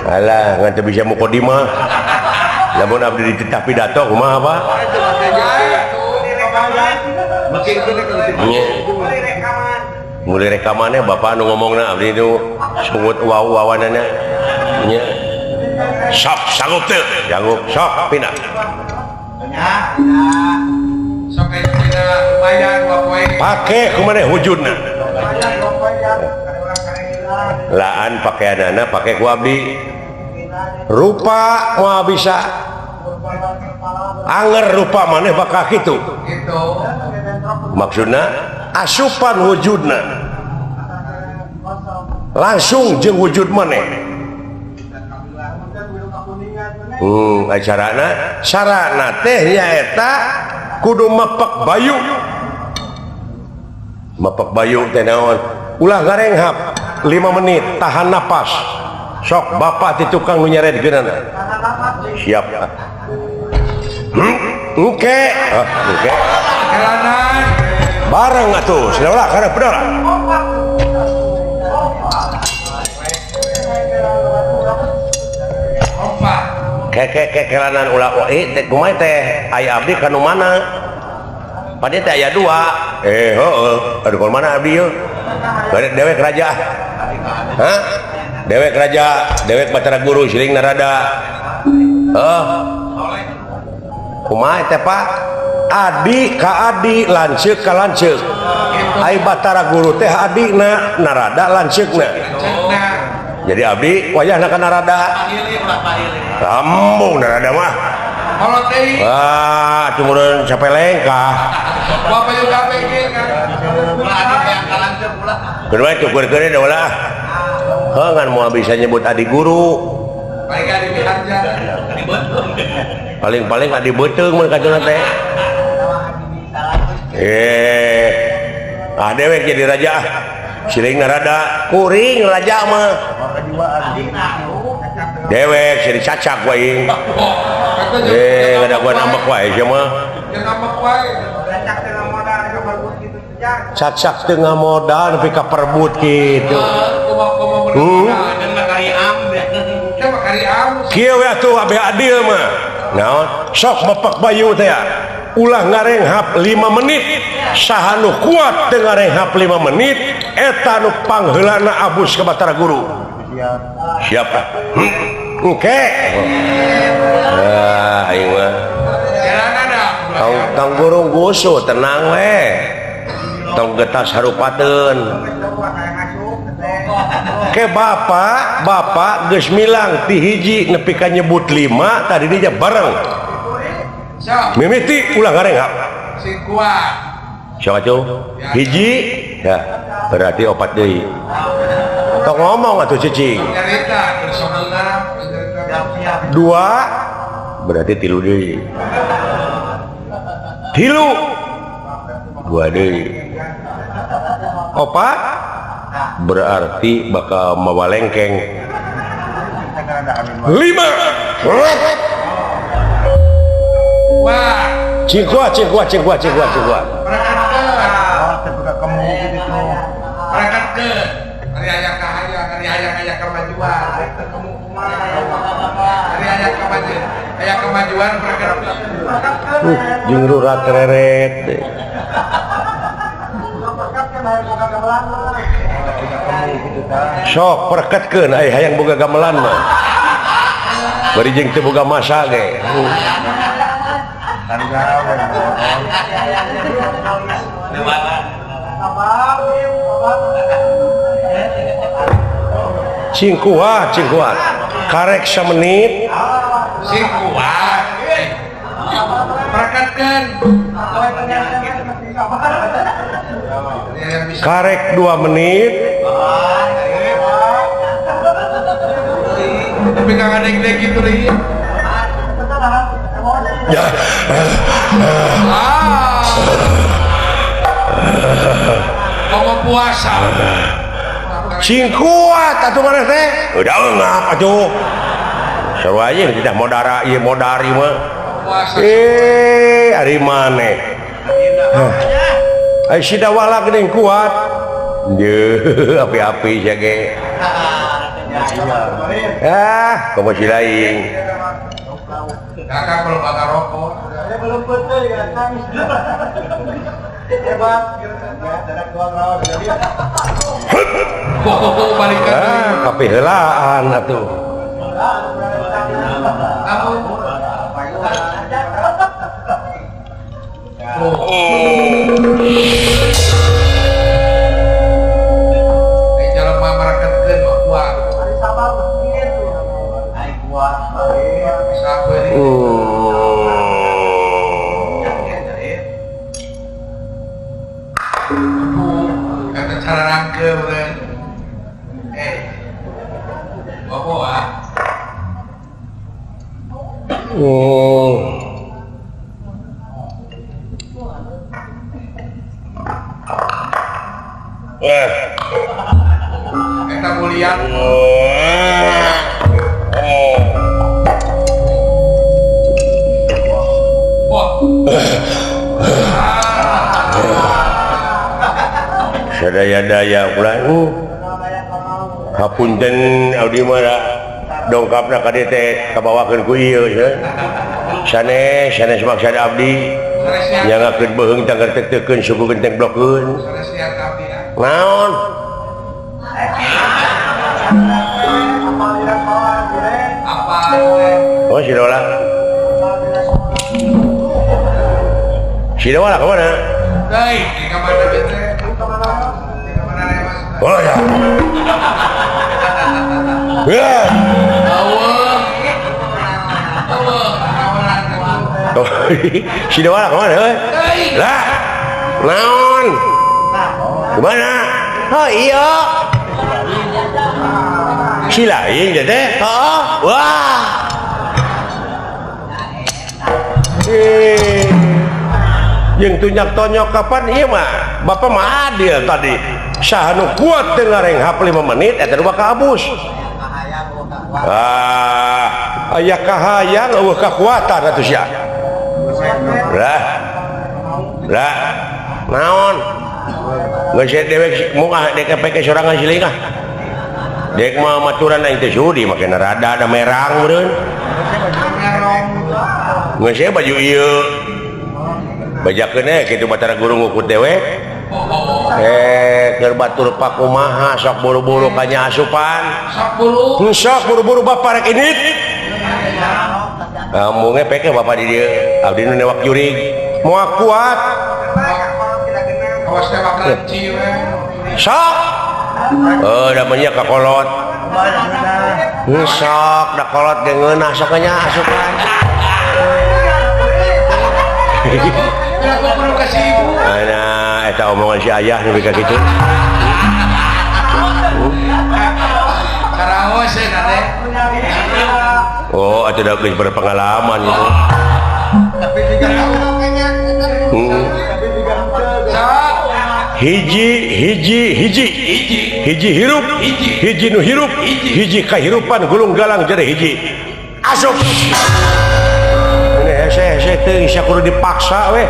Alah, ngan teu bisa mukadimah. Lamun abdi dititah pidato kumaha, Pak? Nya. Mulai rekamannya bapak nu ngomongna abdi nu sungut waw-wawanana. Nya. Sok sanggup teu? Sanggup, sok pindah. Sok lumayan 2 poe. Pake kumaneh wujudna. Laan pakaianana pake ku abdi. Rupa moal bisa. Anger rupa maneh bakal kitu. Maksudna asupan wujudna. Langsung jeung wujud maneh. Acarana sarana teh nyaeta kudu mepek bayu. Mepek bayu teh naon? Ulah ngarenghap 5 menit tahan napas. Sok bapak di tukang nu nyaredkeunana. Siap. Engke. Ah, engke. Kelanan. Bareng atuh, sinaolah karep bedora. Kekelanan ulah oi teh kumaha teh aya abdi ka nu mana? Padi teh aya 2. Heueuh, aduh ka mana abdi yeuh? Bade dewek raja. Hah? Dewek raja, dewek Batara Guru siring Narada. Heuh. Kumaha teh Pak? Adi ka adi, lanceuk ka lanceuk. Ai Batara Guru teh adina, Narada lanceukna. Jadi abdi wayahna ka Narada. Lambung Narada mah. Wah, cumureun sapelengkah. Bapak juga pengen kan. Kedua cukur-keun da ulah. Heuh ngan moal bisa nyebut adi guru. Paling-paling adi beuteung mun kacuna teh. Ah dewek jadi raja. Siring Narada, kuring raja mah. Dewek sini cacak wae. Ada gua nambah wae sia mah. Cacak teu ngamodal nepi ka perebut kitu. Kieu we atuh abeh adil mah. Naon? Sok mepek bayu teh. Ulah ngarenghap 5 menit. Saha nu kuat teu ngarenghap 5 menit eta nu pangheulana abus ka Batara Guru. Siap. Engke. Ah, aing mah. Tong burung gusuh tenang we. Tong getas harupateun. Ke bapak geus milang ti hiji nepi ka nyebut 5 tadi dia bareng. Mimiti ulah ngarenghap. Sing kuat. Siapa tuh? Hiji ya, berarti 4 deui. Tong ngomong atuh cicing. 2 berarti 3 deui. 3 2 deui. 4 berarti bakal mawa lengkeng. 5. Wah. Cingkua. Berangkatkeun. Ari aya kahayang, ari aya kemajuan. Ari aya kemajuan. Aya kemajuan berangkatkeun. Jeung rurat reret. Sok perketkeun aya hayang boga gamelan mah. Bari jeung teu boga masa ge. Cing kuat. Karek samenit. Sing kuat. Perketkeun. Karek 2 menit. Tapi kang adek-dek gitu lagi. Ya. Mau puasa. Sing kuat atuh maneh teh. Udah ngap atuh. Seru aja tidak modara ieu modari mah. Ari maneh. Ai si dawala geuning kuat. Deuh, api-api sia ge. Ah, komo si lain. Kakak kalau bakar rokok. Belum betul ya, nangis. Hebat. Ah, kapiheulaan atuh. Oh. Eta mulia. Sadaya-daya ulah. Hapunten abdi mah dongkapna ka dieu teh kabawakeun ku ieu sanes sanes maksad abdi nyangakeun beuheung tangger teuteukeun suku genteng blokeun naon oh si Dola si Dola ka mana deui ka mana teh oh ya. Ya. Si Dewa kemana? Lah, naon? Kemana? Oh iya. Si lain teh. Oh, wah. Jeung tunyak tonyok kapan ieu mah? Bapak mah adil tadi. Saha nu kuat teu ngarenghap 5 menit eta nu bakal abus. Ah, aya kahayang eueuh kakuatan atuh sia. Lah. Lah, naon? Geus dewek mungah dek peke sorangan siling ah. Dek mah maturan aing teh sudi make rada da merang meureun. Geus baju ieu. Bajakeun we kitu Batara Guru ngukut dewek. Keur batur pakumaha sok buru-buru kanya asupan. Sok buru. Sok buru-buru bapak rek indit. Amunge peke bapak di dieu, abdi nu newak jurig. Moal kuat. Awas tewak kelenci we. Sok. Oh, da mah nya kakolot. Sok da kolot ge ngeunah sok nya asupan. Nah, eta omongan si ayah nu ka kitu. Karaos eta teh. Oh, atuh da geus berpengalaman gitu. Tapi juga hiji hiji hiji hiji hirup hiji nu hirup hiji kahirupan gulung galang jadi hiji. Asup. Ini hese-hese teuing sia kudu dipaksa weh.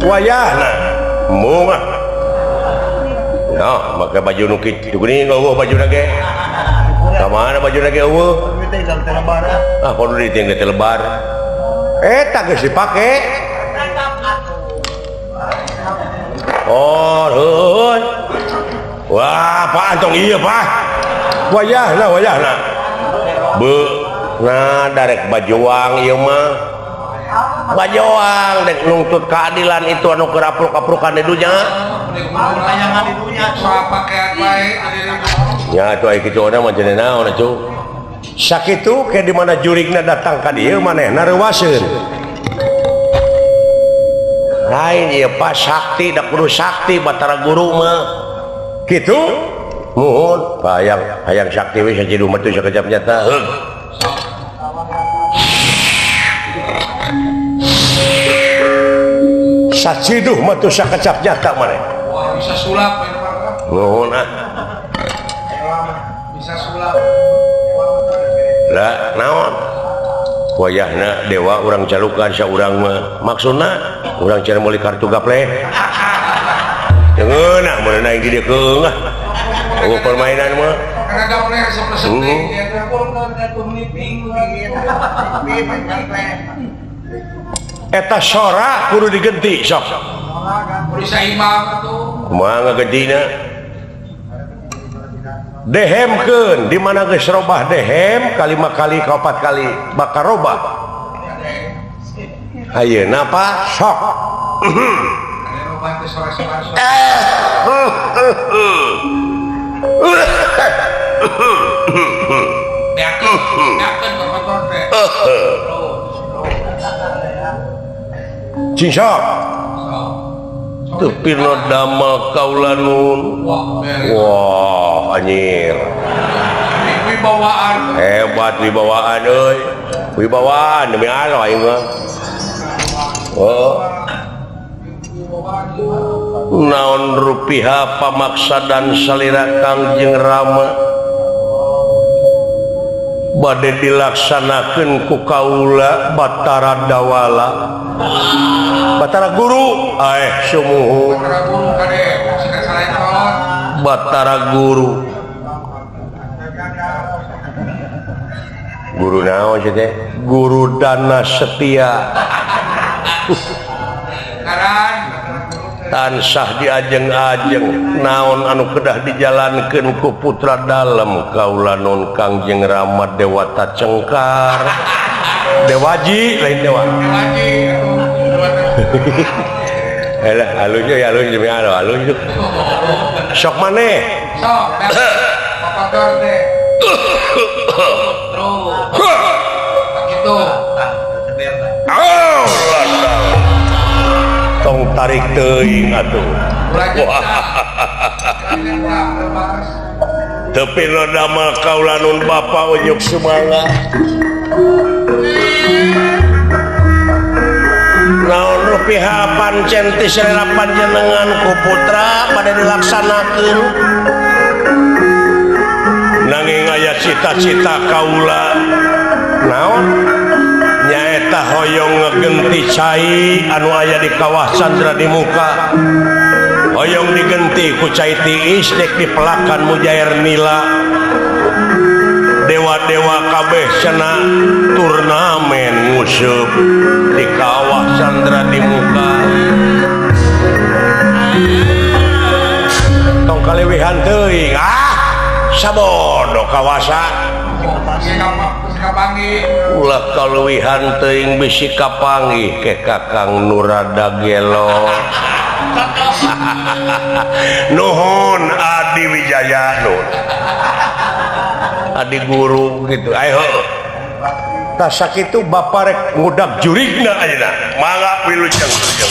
Wayahna mung ah. Nah, make baju nu kitu geuning eueuh bajuna ge. Ka mana bajuna ge eueuh? Ah, kudu ditinggal teh lebar. Eta geus dipake. Oh, heuh. Wah, apaan tong ieu, Pak? Wayahna, wayahna. Nah darek bajuang ieu mah. Bajuang dek nungtut keadilan itu anu keur apruk-aprukan di dunya. Ya atuh aya kitu mah cenah naon atuh. Sakitu ke di mana jurigna datang ka dieu manehna reuwaseun. Lain ieu Pak sakti da kudu sakti Batara Guru mah. Kitu muhun hayang hayang sakti we sajidu mah teu sakejap nyata. Heug. Saciduh mah teu sakecap nyata maneh. Wah, bisa sulap we mah. Nuhun ah. Bisa sulap. Lah naon? Wayahna dewa urang calukan saurang mah. Maksudna urang cara meuli kartu gaple. Ngeunah mun aing di dieu keung ah. Oh, permainan mah. Karena gaple resep-resep teh. Eta sora kudu digenti sok. Kudu saimbang atuh. Kumaha ngagentina? Dehemkeun di mana geus robah dehem kalima kali kaopat kali bakal robah. Ayeuna Pak sok. Cing sok. Teu pirno damel kaula nun. Wah anjir. Wibawaan. Hebat wibawaan euy. Wibawaan demi Allah aing mah. Oh. Naon rupiha pamaksadan salira Kangjeng Rama bade dilaksanakeun ku kaula Batara Dawala. Batara Guru sumuhun. Batara Guru. Guru naon sih teh? Guru Dana Setia. Tansah diajeng-ajeng naon anu kedah dijalankeun ku putra dalem kaula nun Kangjeng Rama Dewata Cengkar. Dewaji lain dewa. Dewaji Elah halus ya halus demi Allah halus. Sok maneh. Sok. Papator teh. Terus. Gitu. Tong tarik teuing atuh. Teu pino damel kaula nun bapa unjuk sumangga. Naon rupiha pancen ti selera panjenengan ku putra bade dilaksanakeun. Nanging aya cita-cita kaula naon? Nyaeta hoyong ngegenti cai anu aya di kawah Candra di muka. Hoyong digenti ku cai tiis dek dipelakan mujair nila. Dewa-dewa kabeh cenah turnamen nguseup di kawah Candra di muka. Tong kalewihan teuing ah sabodo kawasa. Ulah kaluwihan teuing bisi kapanggih ke Kakang Nurada Gelo. Nuhun Adi Wijaya nun. Adi guru gitu. Ayo. Tah sakitu bapa rek ngudak jurigna ayeuna. Mangga wilujeng wilujeng.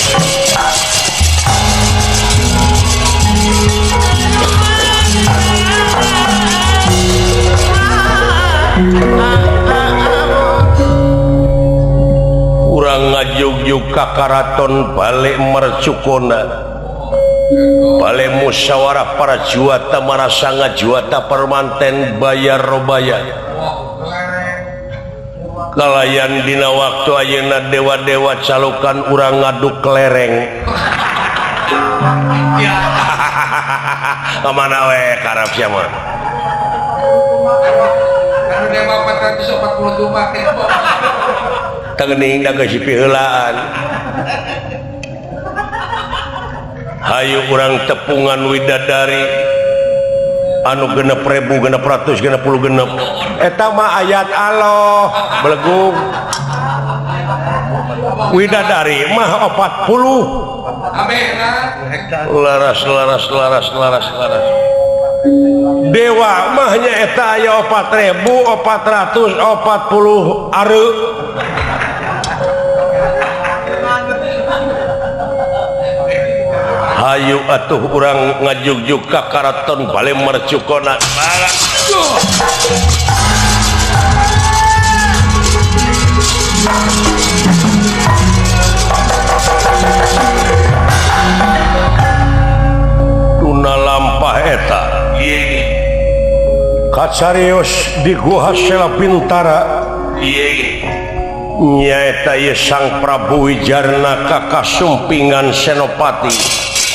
Urang ngajugjug ka karaton balik Mercukona. Bale musyawarah para juata marasanga juata permanten bayar robaya. Kalayan dina waktu ayeuna dewa-dewa calukan urang ngaduk kelereng. Kamana we karep sia mah. Tengning da geus piheulaan. Hayu urang tepungan widadari anu 6.666 eta mah ayat Allah belegung. Widadari mah 40. Laras laras laras laras laras. Dewa mah nya eta aya 4.440 are. Hayu atuh urang ngajugjug ka karaton bale Mercukona. Tuna lampah eta kacarios di Guha Sela Bintara. Nyaeta ieu Sang Prabu Wijarnaka kasumpingan Senopati.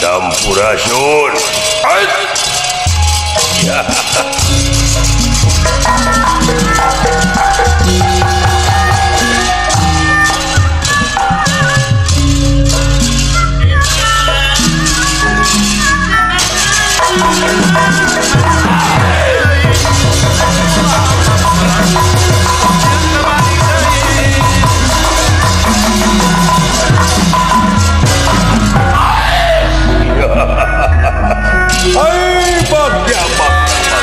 Sampurasun. Ya. Hai bagja bagja.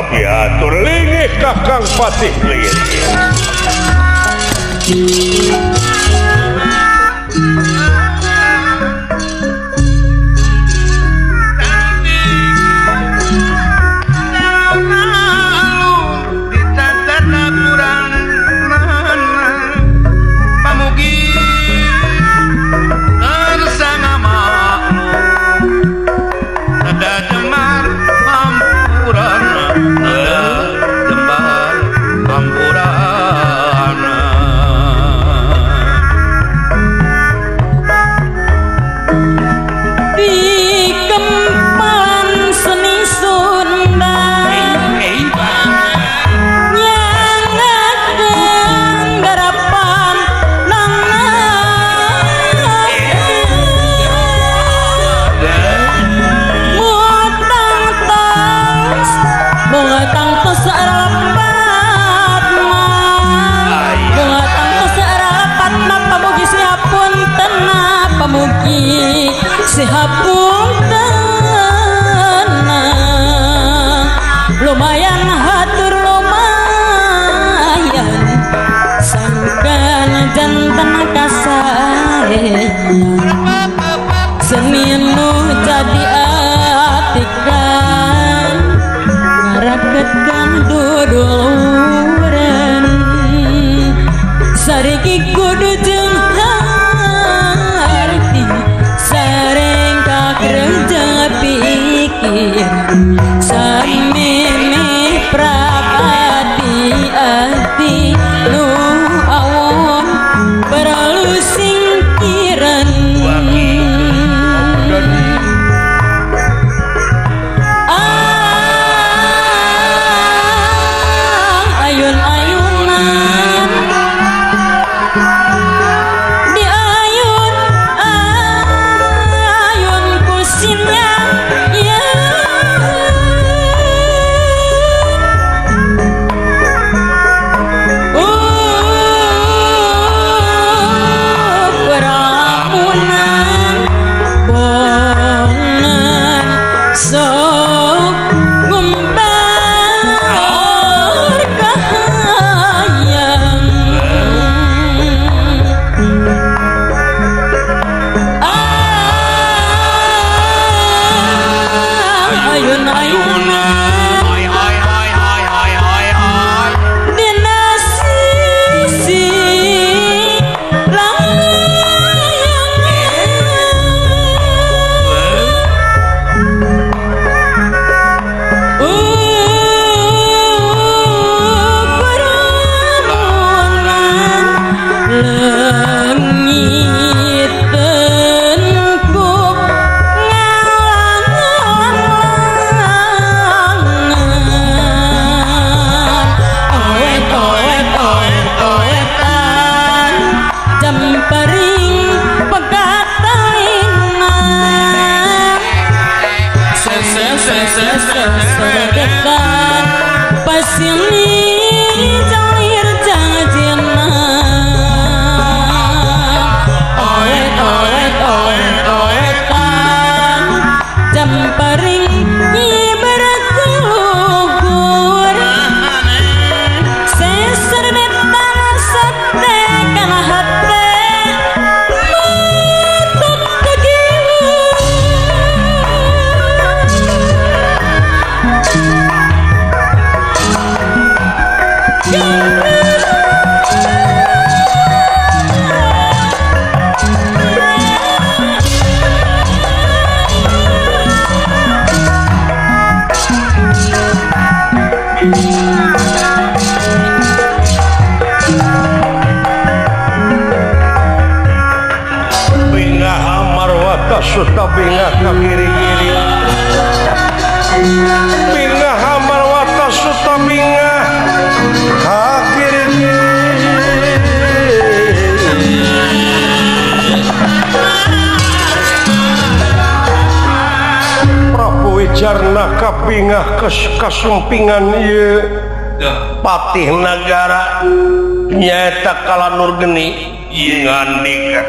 Kapiatur lingih Kakang Patih Lirik. Lumayan hatur lumayan sangkan jantan kasaean seni nu jadi atikan ngaraketkan duduluran sariki kudu jeung harti sareng kakerja pikir sameme prapati ati nu awon perlu singkiran ayun-ayunan di ayun ayun kusinnya ya. Suta bingah ka kiri-kiri bingah Amarwata suta bingah ka kiri-kiri Prabu Wijarna kabingah kasumpingan ieu patih nagara nyaeta Kalanur Geni ngandika.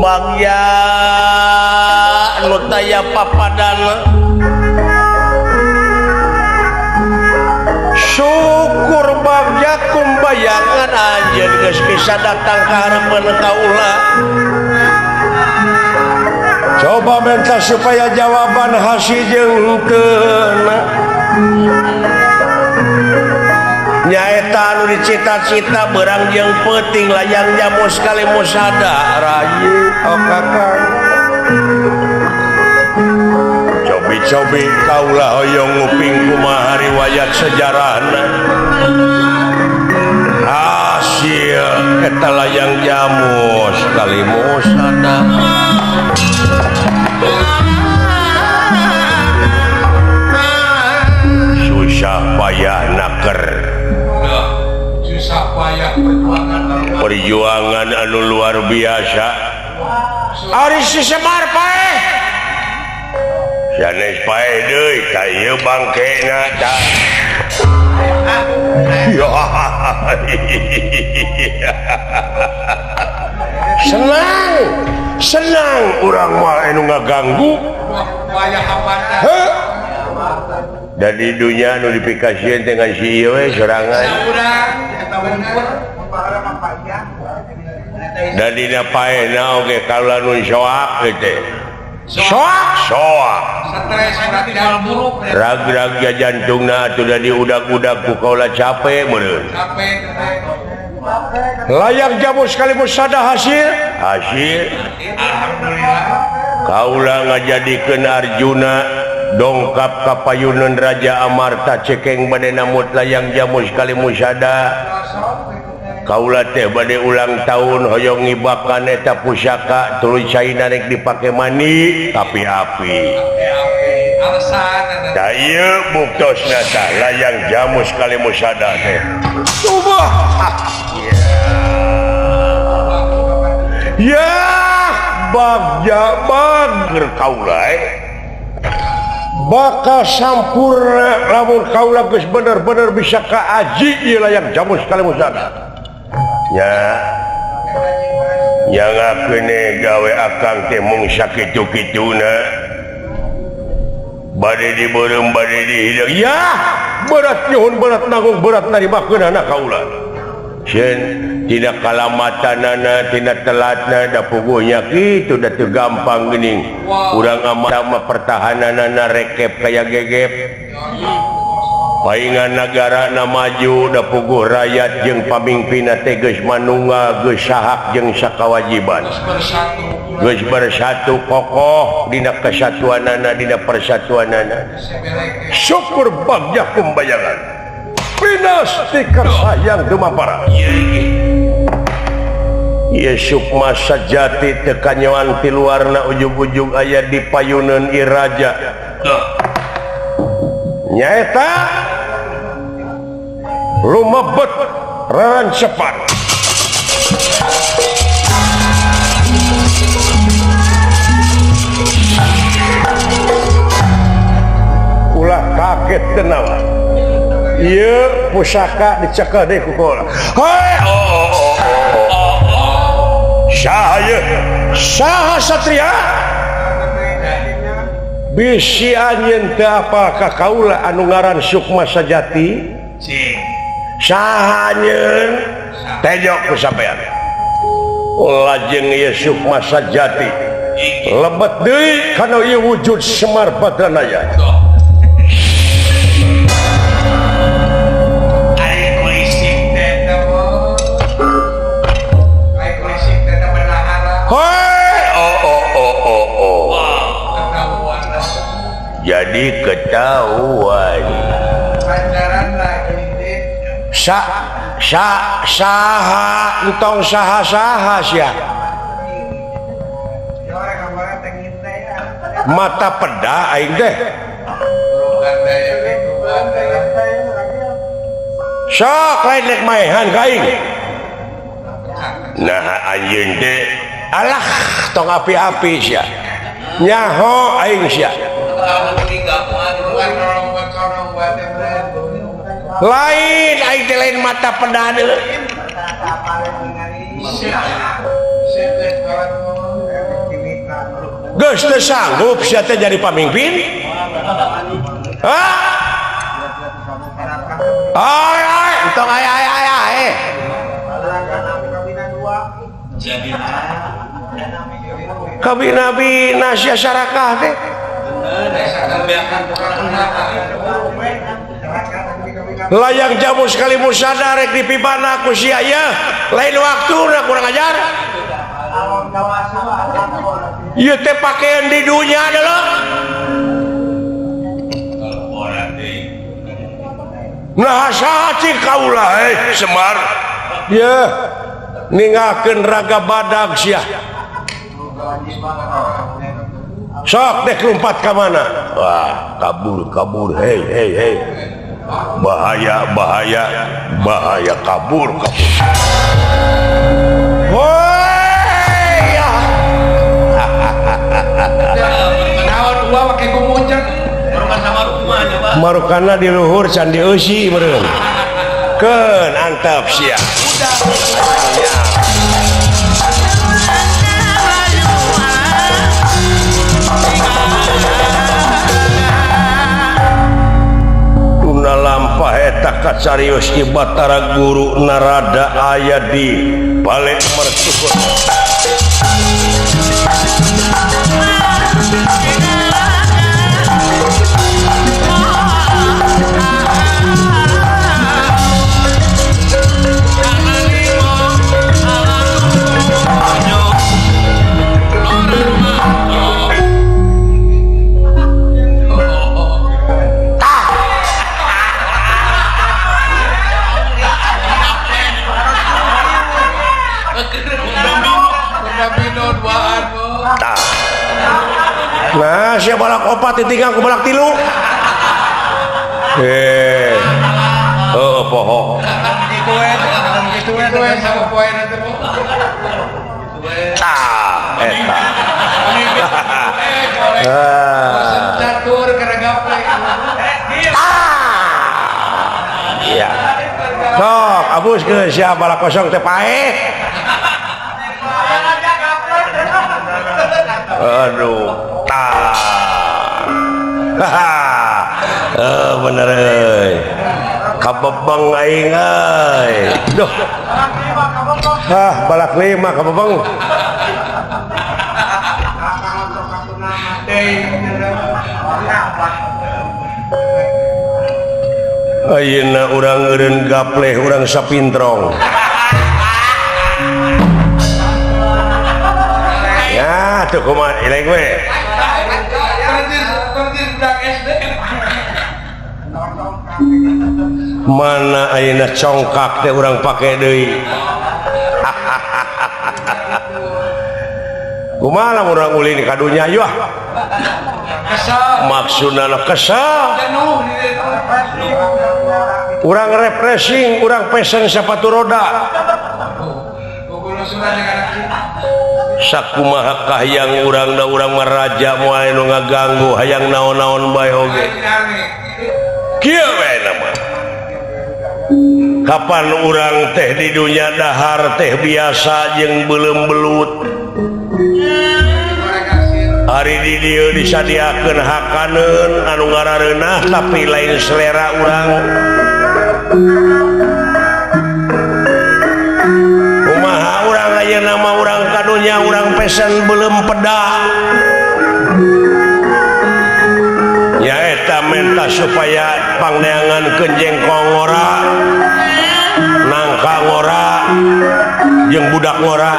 Bagya anu taya papadana. Syukur bagja kumbayangan anjeun geus bisa datang ka hareupeun kaula. Coba minta supaya jawaban hasil jeung henteu. Nyaeta anu dicita-cita berang jeung peuting layang jamus kali musada rayi oh kakang. Cobi-cobi kaula hoyong nguping kumaha riwayat sejarahna. Hasil eta layang jamus kali musada. Susah payah naker. Susah payah perjuangan perjuangan anu luar biasa. Ari si Semar paeh. Sanes paeh deui ka ieu bangkena tah. Senang, senang urang mah anu ngaganggu. Heuh. Da di dunya nu dipikasieun teh ngan si ieu we sorangan. Da dina paehna oge kaula nu soak teh. Soak, soak. Rag-rag jantungna atuh da diudag-udag ku kaula capek meureun. Layang jamu sekali musada hasil, hasil. Alhamdulillah. Kaula ngajadikeun Arjuna dongkap ka payuneun Raja Amarta cekeng bade namut layang jamu sekali musada. Kaula teh bade ulang tahun hoyong ngibakan eta pusaka tuluy caina rek dipake mani tapi api. Da ieu buktosna tah layang jamu sekali musada teh. Ubah. Ya, bagja bager kaula bakal sampurna lamun kaula geus bener-bener bisa kaaji ieu layang jamu sekali musada. Nya nyangakeun gawe akang teh mung sakitu-kituna bade dibeureum bade dihideung. Ya berat nyuhun berat nanggung berat narimakeunana kaula. Sieun tina kalamatanana tina telatna da puguhnya kitu da teu gampang geuning. Urang amat mah pertahananana rekep kaya gegep. Paingan nagara na maju da puguh rakyat jeung pamimpinna teh geus manunggal geus sahak jeung sakawajiban. Geus bersatu kokoh dina kesatuanana dina persatuanana. Syukur bagja kumbayangan. Pinasti karsayang dumapara. Ieu sukma sajati teu kanyoan ti luarna ujug-ujug aya di payuneun iraja. Nyaeta lumebet rarancepan. Ulah kaget tenawa. Ieu pusaka dicekel deui ku kaula. Hei, oh oh oh oh. Saha ieu? Saha satria? Bisi anjeun teu apal ka kaula anu ngaran Sukma Sajati? Saha anjeun? Tejok ku sampean. Lajeng ieu Sukma Sajati lebet deui kana ieu wujud Semar Badranaya. Ari kulisik teh teh Ari kulisik teh teh bendahara. Hei, oh oh oh oh oh. Jadi ketahuan. Sa sa saha entong saha saha sia. Mata peda aing teh. Sok lain rek maehan ka aing. Nah anjeun teh alah tong api-api sia. Nyaho aing sia. Lain aing teh lain mata peda deui. Geus teu sanggup sia teh jadi pamimpin? Hah? Ai ai, entong ai ai ai ai. Kabina-bina sia sarakah teh. Layang jamu sekali musada rek dipibana ku sia ieu, lain waktuna kurang ajar. Ieu teh pakean di dunya adalah. Nah saha cing kaula Semar. Yeuh ninggalkeun raga badag sia. Sok dek lompat ka mana? Wah, kabur kabur hei hei hei. Bahaya bahaya bahaya kabur kabur. Woi ya. Naon gua make gumuncak. Marukana di luhur candi eusi meureun. Keun antep sia. Tuna lampah eta kacarios ki Batara Guru Narada aya di balik mercukur. Nah, siapa balak opat ditinggal ku balak tilu. Oh, poho. Tah, eta. Iya. Sok, abus ke siapa balak kosong teh paeh. Aduh. Bener euy. Kabebeng aing euy. Duh. Hah, balak lima kabebeng. Ayeuna urang eureun gapleh urang sapintrong. Ya, tuh kumaha eleng we. Mana ayeuna congkak teh urang pake deui. Kumaha lamun urang ulin ka dunya yeuh. Maksudna kesel. Urang refreshing, urang pesen sepatu roda. Sakumaha kahayang urang da urang mah raja moal nu ngaganggu hayang naon-naon bae oge. Kieu we nama. Kapan urang teh di dunya dahar teh biasa jeung beuleum belut. Ari di dieu disadiakeun hakaneun anu ngarareunah tapi lain selera urang. Kumaha urang ayeuna mah urang ka dunya urang pesen beuleum peda. Nyaeta menta supaya pangneangankeun jengkol ngora, nangka ngora, jeung budak ngora.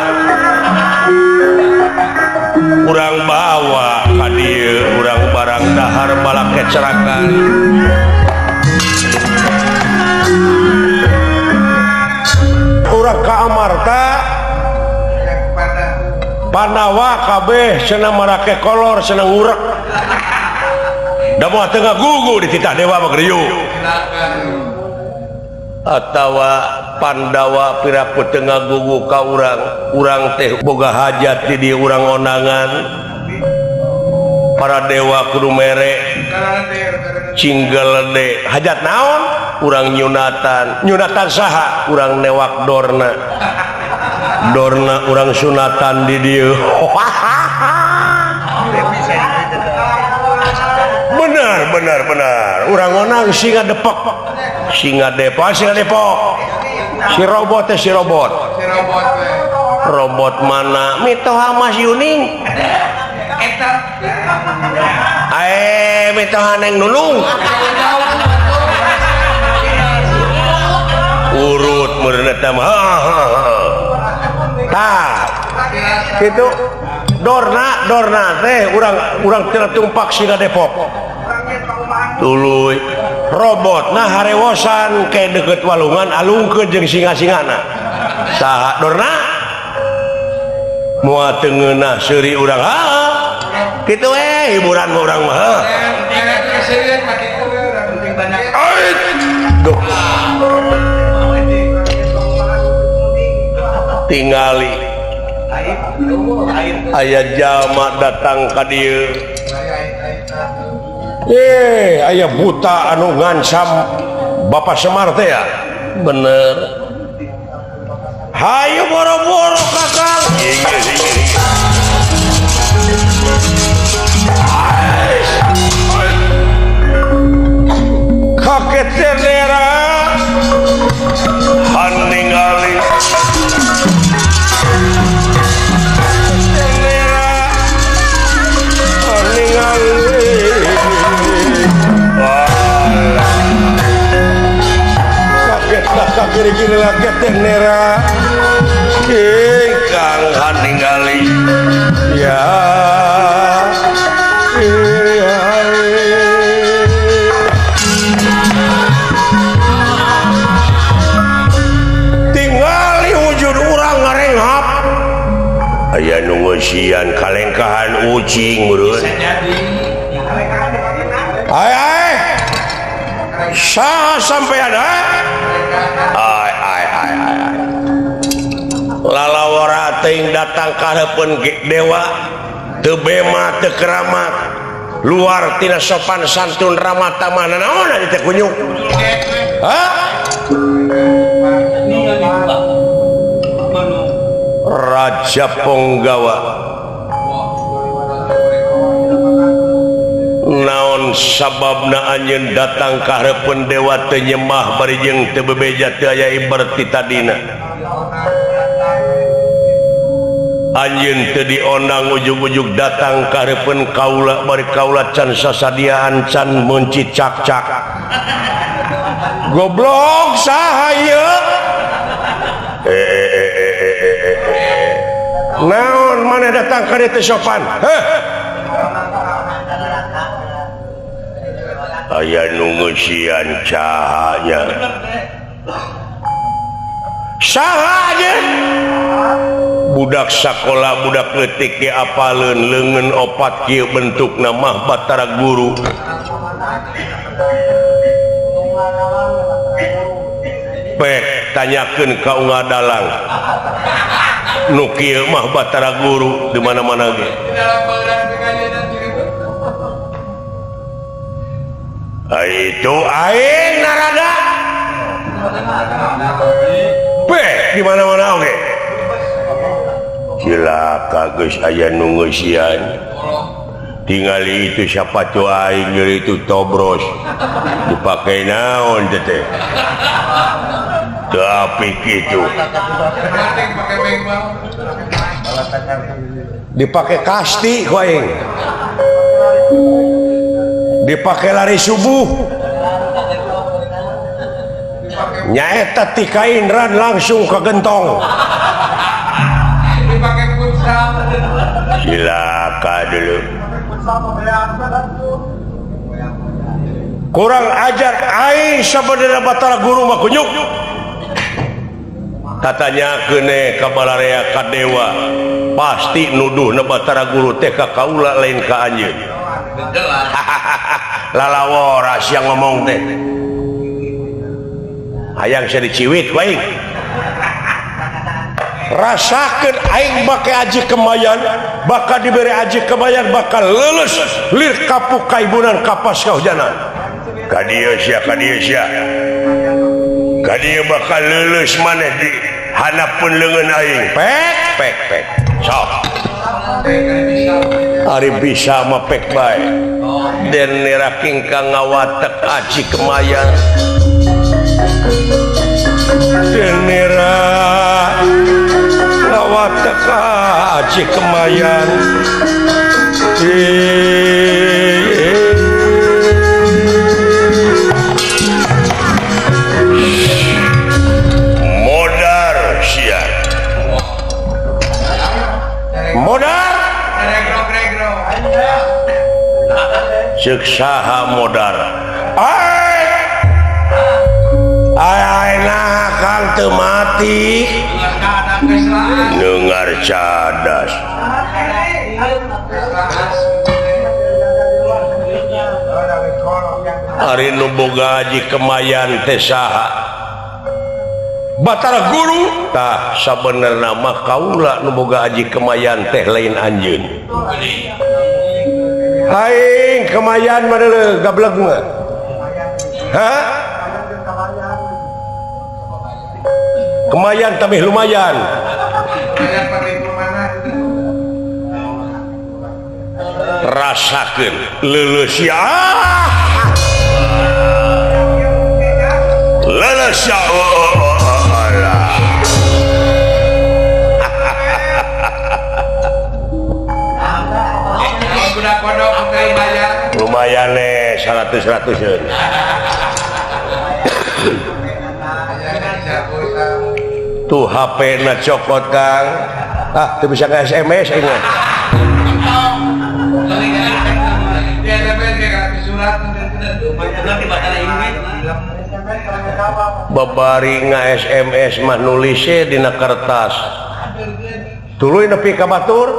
Urang bawa ka dieu urang barang dahar balak kecerakan. Urang ka Amarta Pandawa kabeh cenah marake kolor cenah ngurek. Da moal teu ngagugu di titah dewa mah geriuk. Atawa Pandawa piraku teu ngagugu ka urang, urang teh boga hajat di dieu urang ondangan. Para dewa kudu mere cinggelede hajat naon? Urang nyunatan. Nyunatan saha? Urang newak dorna. Dorna urang sunatan di dieu. Bener bener urang onang singa depok, singa depok, singa depok, si robot teh, si robot. Si robot we. Robot mana mitoha Mas Yuning? Eta. Eh, mitoha Neng Nunung. Urut meureun eta mah. Ha, ha, ha. Tah, kitu dorna dorna teh urang urang tina tumpak singa Depok. Tuluy robot nah harewosan ke deket walungan alungkeun jeung singa-singana. Saha dorna? Moal teu ngeunah seuri urang. Ha. Kitu we hiburan mah urang mah. Ha. Keserian mah kitu we urang penting banyak. Ait. Duh. Tingali aya jalma datang ka dieu. Eh, aya buta anu ngancam Bapak Semar teh ya? Bener. Hayu boro-boro kakang. Inggih, inggih, inggih. Kaget tenera haningali tenera haningali. Kaget kakak kiri-kiri lagi tenera ingkang haningali ya. Tingali wujud urang ngarenghap aya nu ngeusian kalengkahan ucing meureun. Ai ai saha sampean ha? Ai ai ai ai. Lalawara teuing datang ka hareupeun dewa teu bema teu keramat luar tina sopan santun ramah tamah nanaon teh kunyuk. Ha? Raja Ponggawa naon sababna anjeun datang ka hareupeun dewa teu nyembah bari jeung teu bebeja teu aya ibar ti tadina. Anjeun teu diondang ujug-ujug datang ka hareupeun kaula bari kaula can sasadiaan can meunci cak-cak. Goblok saha ieu? Naon maneh datang ka dieu teu sopan? Heh. Aya nu ngeusian cahaya. Saha anjeun? Budak sakola budak leutik ge apaleun leungeun opat kieu bentukna mah Batara Guru. Pek tanyakeun ka unggal dalang. Nu kieu mah Batara Guru di mana-mana ge. Ai itu aing narada. Pek di mana-mana oge. Cilaka geus aya nu ngeusian. Tingali itu sapatu aing jeung itu tobros. Dipake naon teh teh? Teu apik kitu. Dipake kasti ku aing. Dipake lari subuh. Nyaeta ti kainran langsung ke gentong. Dipake futsal. Cilaka dulu. Kurang ajar aing sabenerna Batara Guru mah kunyuk. Tatanyakeun ka balarea ka dewa pasti nuduhna Batara Guru teh ka kaula lain ka anjeun. Lalawora sia ngomong teh. Hayang sia diciwit ku aing. Rasakeun aing make aji kemayan, bakal diberi aji kemayan bakal lulus lir kapuk kaibunan kapas kahujanan. Ka dieu sia, ka dieu sia. Ka dieu bakal lulus maneh di handapeun leungeun aing. Pek pek pek. Sok. Ari bisa mah pek bae den nera kingkang ngawatek aji kemayan den nera ngawatek aji kemayan modar sia modar ceuk saha modar ai ai nah kang teu mati dengar cadas ari nu boga aji kemayan teh saha Batara Guru tah sabenerna mah kaula nu boga aji kemayan teh lain anjeun aing kemayan mah deuleu gableg mah ha kemayan tapi lumayan rasakeun leuleus ya leuleus ya lumayan nih 100-100 tuh HP na cokot Kang ah tuh bisa nge SMS ini babari nge SMS mah nulisnya dina kertas tuluy nepi ka batur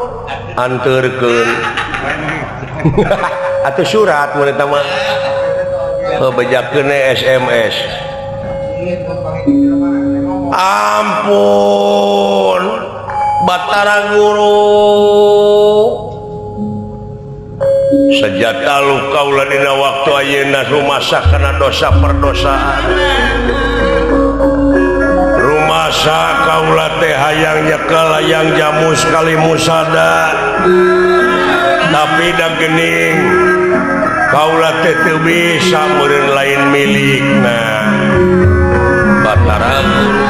anterkeun atau surat mun eta mah bejakeun SMS ampun Batara Guru sejata lu kaula dina waktu ayeuna rumasa kana dosa perdosaan rumasa kaula teh hayang nyekel hayang jamu sekali musada tapi da geuning kaula teh teu bisa meureun lain milikna Batara Guru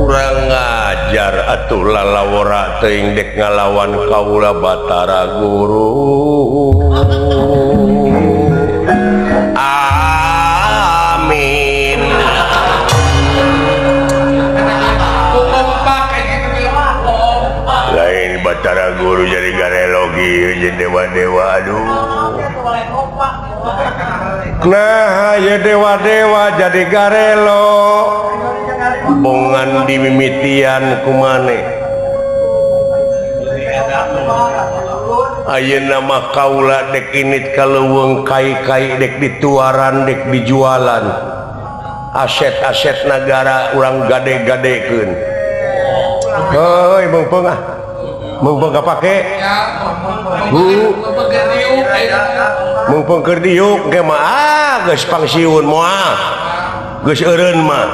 urang ngajar atuh lalawora teuing dek ngalawan kaula Batara Guru amin lain Batara Guru jadi garelogi jeung dewa-dewa aduh nah ya dewa-dewa jadi garelo bongan dimimitian kumane ayeuna mah kaula dek init ka leuweung kai-kai dek dituaran dek dijualan aset-aset nagara urang gade-gadekeun heuy meungpeung ah meungpeung kapake mumpung keur diuk ge mah ah geus pangsiun moal geus eureun mah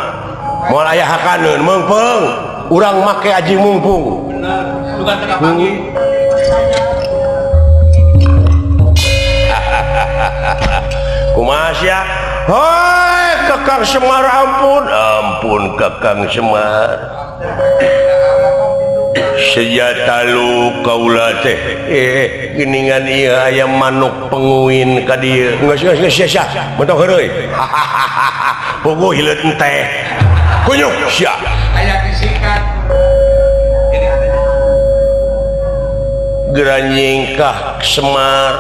moal aya hakaneun meungpeung urang make aji mumpung bener bukan teu kapanggih kumaha sia hoi Kakang Semar ampun ampun Kakang Semar sejata lu kaula teh geuningan ieu aya manuk penguin ka dieu geus geus geus sia mentok heureuy puguh hileut enteh kunyuk sia aya disikat geura nyingkah Semar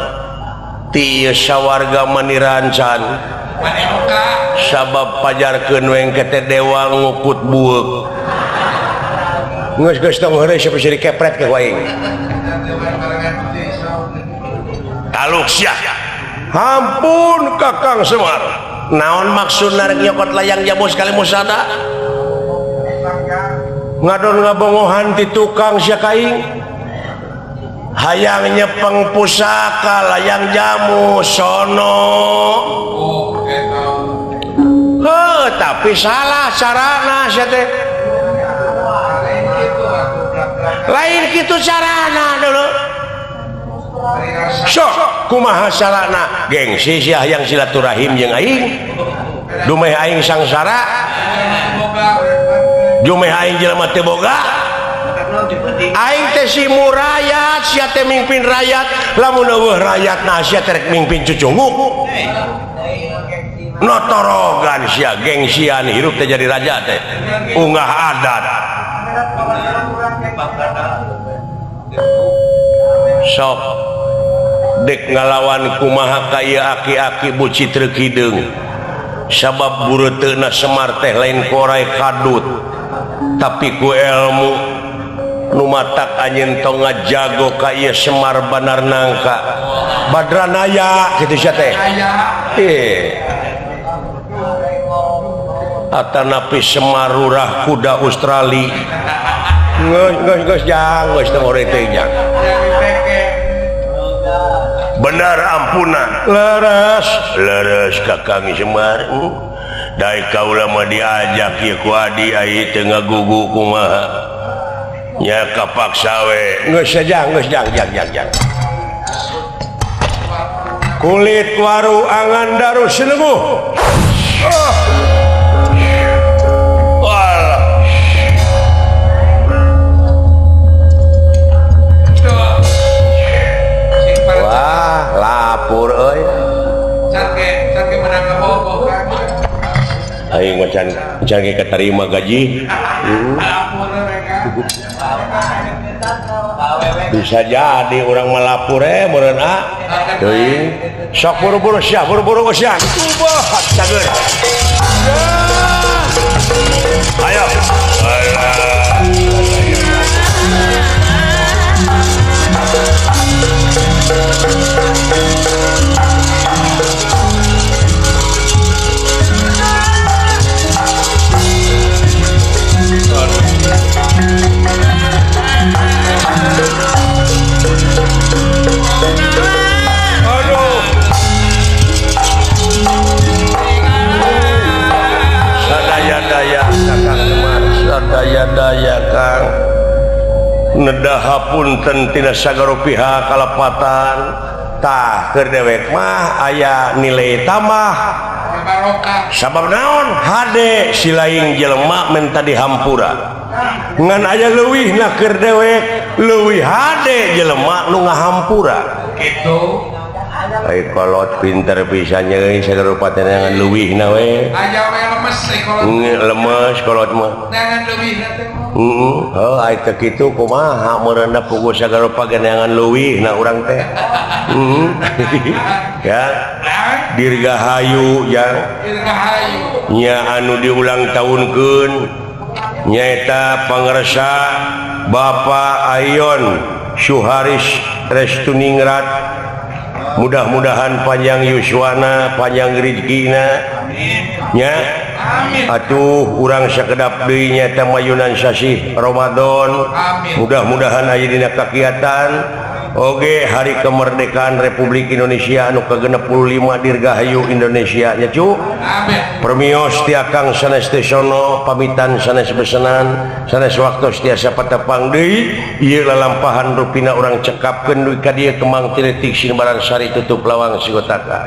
ti ieu sawarga manirancan sabab pajarkeun we engke teh dewa ngukut bueuk geus geus tong heureuy siapa siri kepret ke aing taluk sia ampun Kakang Semar naon maksudna rek nyokot layang jamu sekali musada ngadon ngabongohan ti tukang sia ka aing hayang nyepeng pusaka layang jamu sono heuh tapi salah carana sia teh Lain kitu carana dulu. Sok kumaha salana gengsi sia hayang silaturahim jeung aing. Dumeh aing sangsara. Dumeh aing jelema teu boga. Aing teh si murayat, sia teh mimpin rakyat, lamun eueuh rakyatna sia teh rek mimpin cucunguk. Notorogan sia gengsian hirup teh jadi raja teh. Ungah adat. Sok dek ngalawan kumaha ka ieu aki-aki buci treu hideung. Sabab bureuteuna Semar teh lain korai kadut, tapi ku ilmu nu matak anjeun tong ngajago ka ieu Semar Banar Nangka. Badranaya kitu sia teh. Atanapi Semar rurah kuda Australia. Geus geus geus jang geus teu more teh jang. Benar ampunan. Leres leres Kakang Semar. Dai kaula mah diajak ieu ku adi ai teu ngagugu kumaha. Nya kapaksa we. Geus jang geus jang jang jang jang. Kulit waru angan daru sinemuh. Oh. Alah. Wah, lapur euy. Cake menang bobo kan. Aing mah can ge katarima gaji. Lapur mereka. Bisa jadi urang mah lapur meureun ah. Teuing. Sok buru-buru sia, buru-buru sia. Ubah cager. Ayo. Alah. Aduh. Sadaya-daya Kakang Semar, sadaya-daya Kang. Nedaha punten tina sagara pihak kalepatan. Tah keur dewek mah aya nilai tambah. Sabab naon? Hade silaing jelema menta dihampura. Ngan aya leuwihna keur dewek, leuwih hade jelema nu ngahampura. Kitu. Ai kolot pinter pisan euy sagara teh neangan leuwihna we. Aya we lemes kolot. Lemes kolot mah. Neangan leuwihna teh. Heeh, heuh ai teu kitu kumaha meureunna puguh sagara rupa ge neangan leuwihna urang teh. Heeh. Ya. Dirgahayu jang. Dirgahayu. Nya anu diulang tahunkeun nyaeta pangersa Bapak Ayon Suharis Restuningrat. Mudah-mudahan panjang yuswana, panjang rezekina. Nya. Atuh urang sakedap deui nyaeta mayunan sasih Ramadan. Mudah-mudahan aya dina kakiatan oge hari kemerdekaan Republik Indonesia anu ke-65 Dirgahayu Indonesia nya cu. Permios ti Akang sanes teh sono pamitan sanes besenan sanes waktos tiasa patepang deui ieu lalampahan rupina urang cekapkeun dugi ka dieu Kemang Tiletik Sinbaran Sari tutup lawang Sigotaka.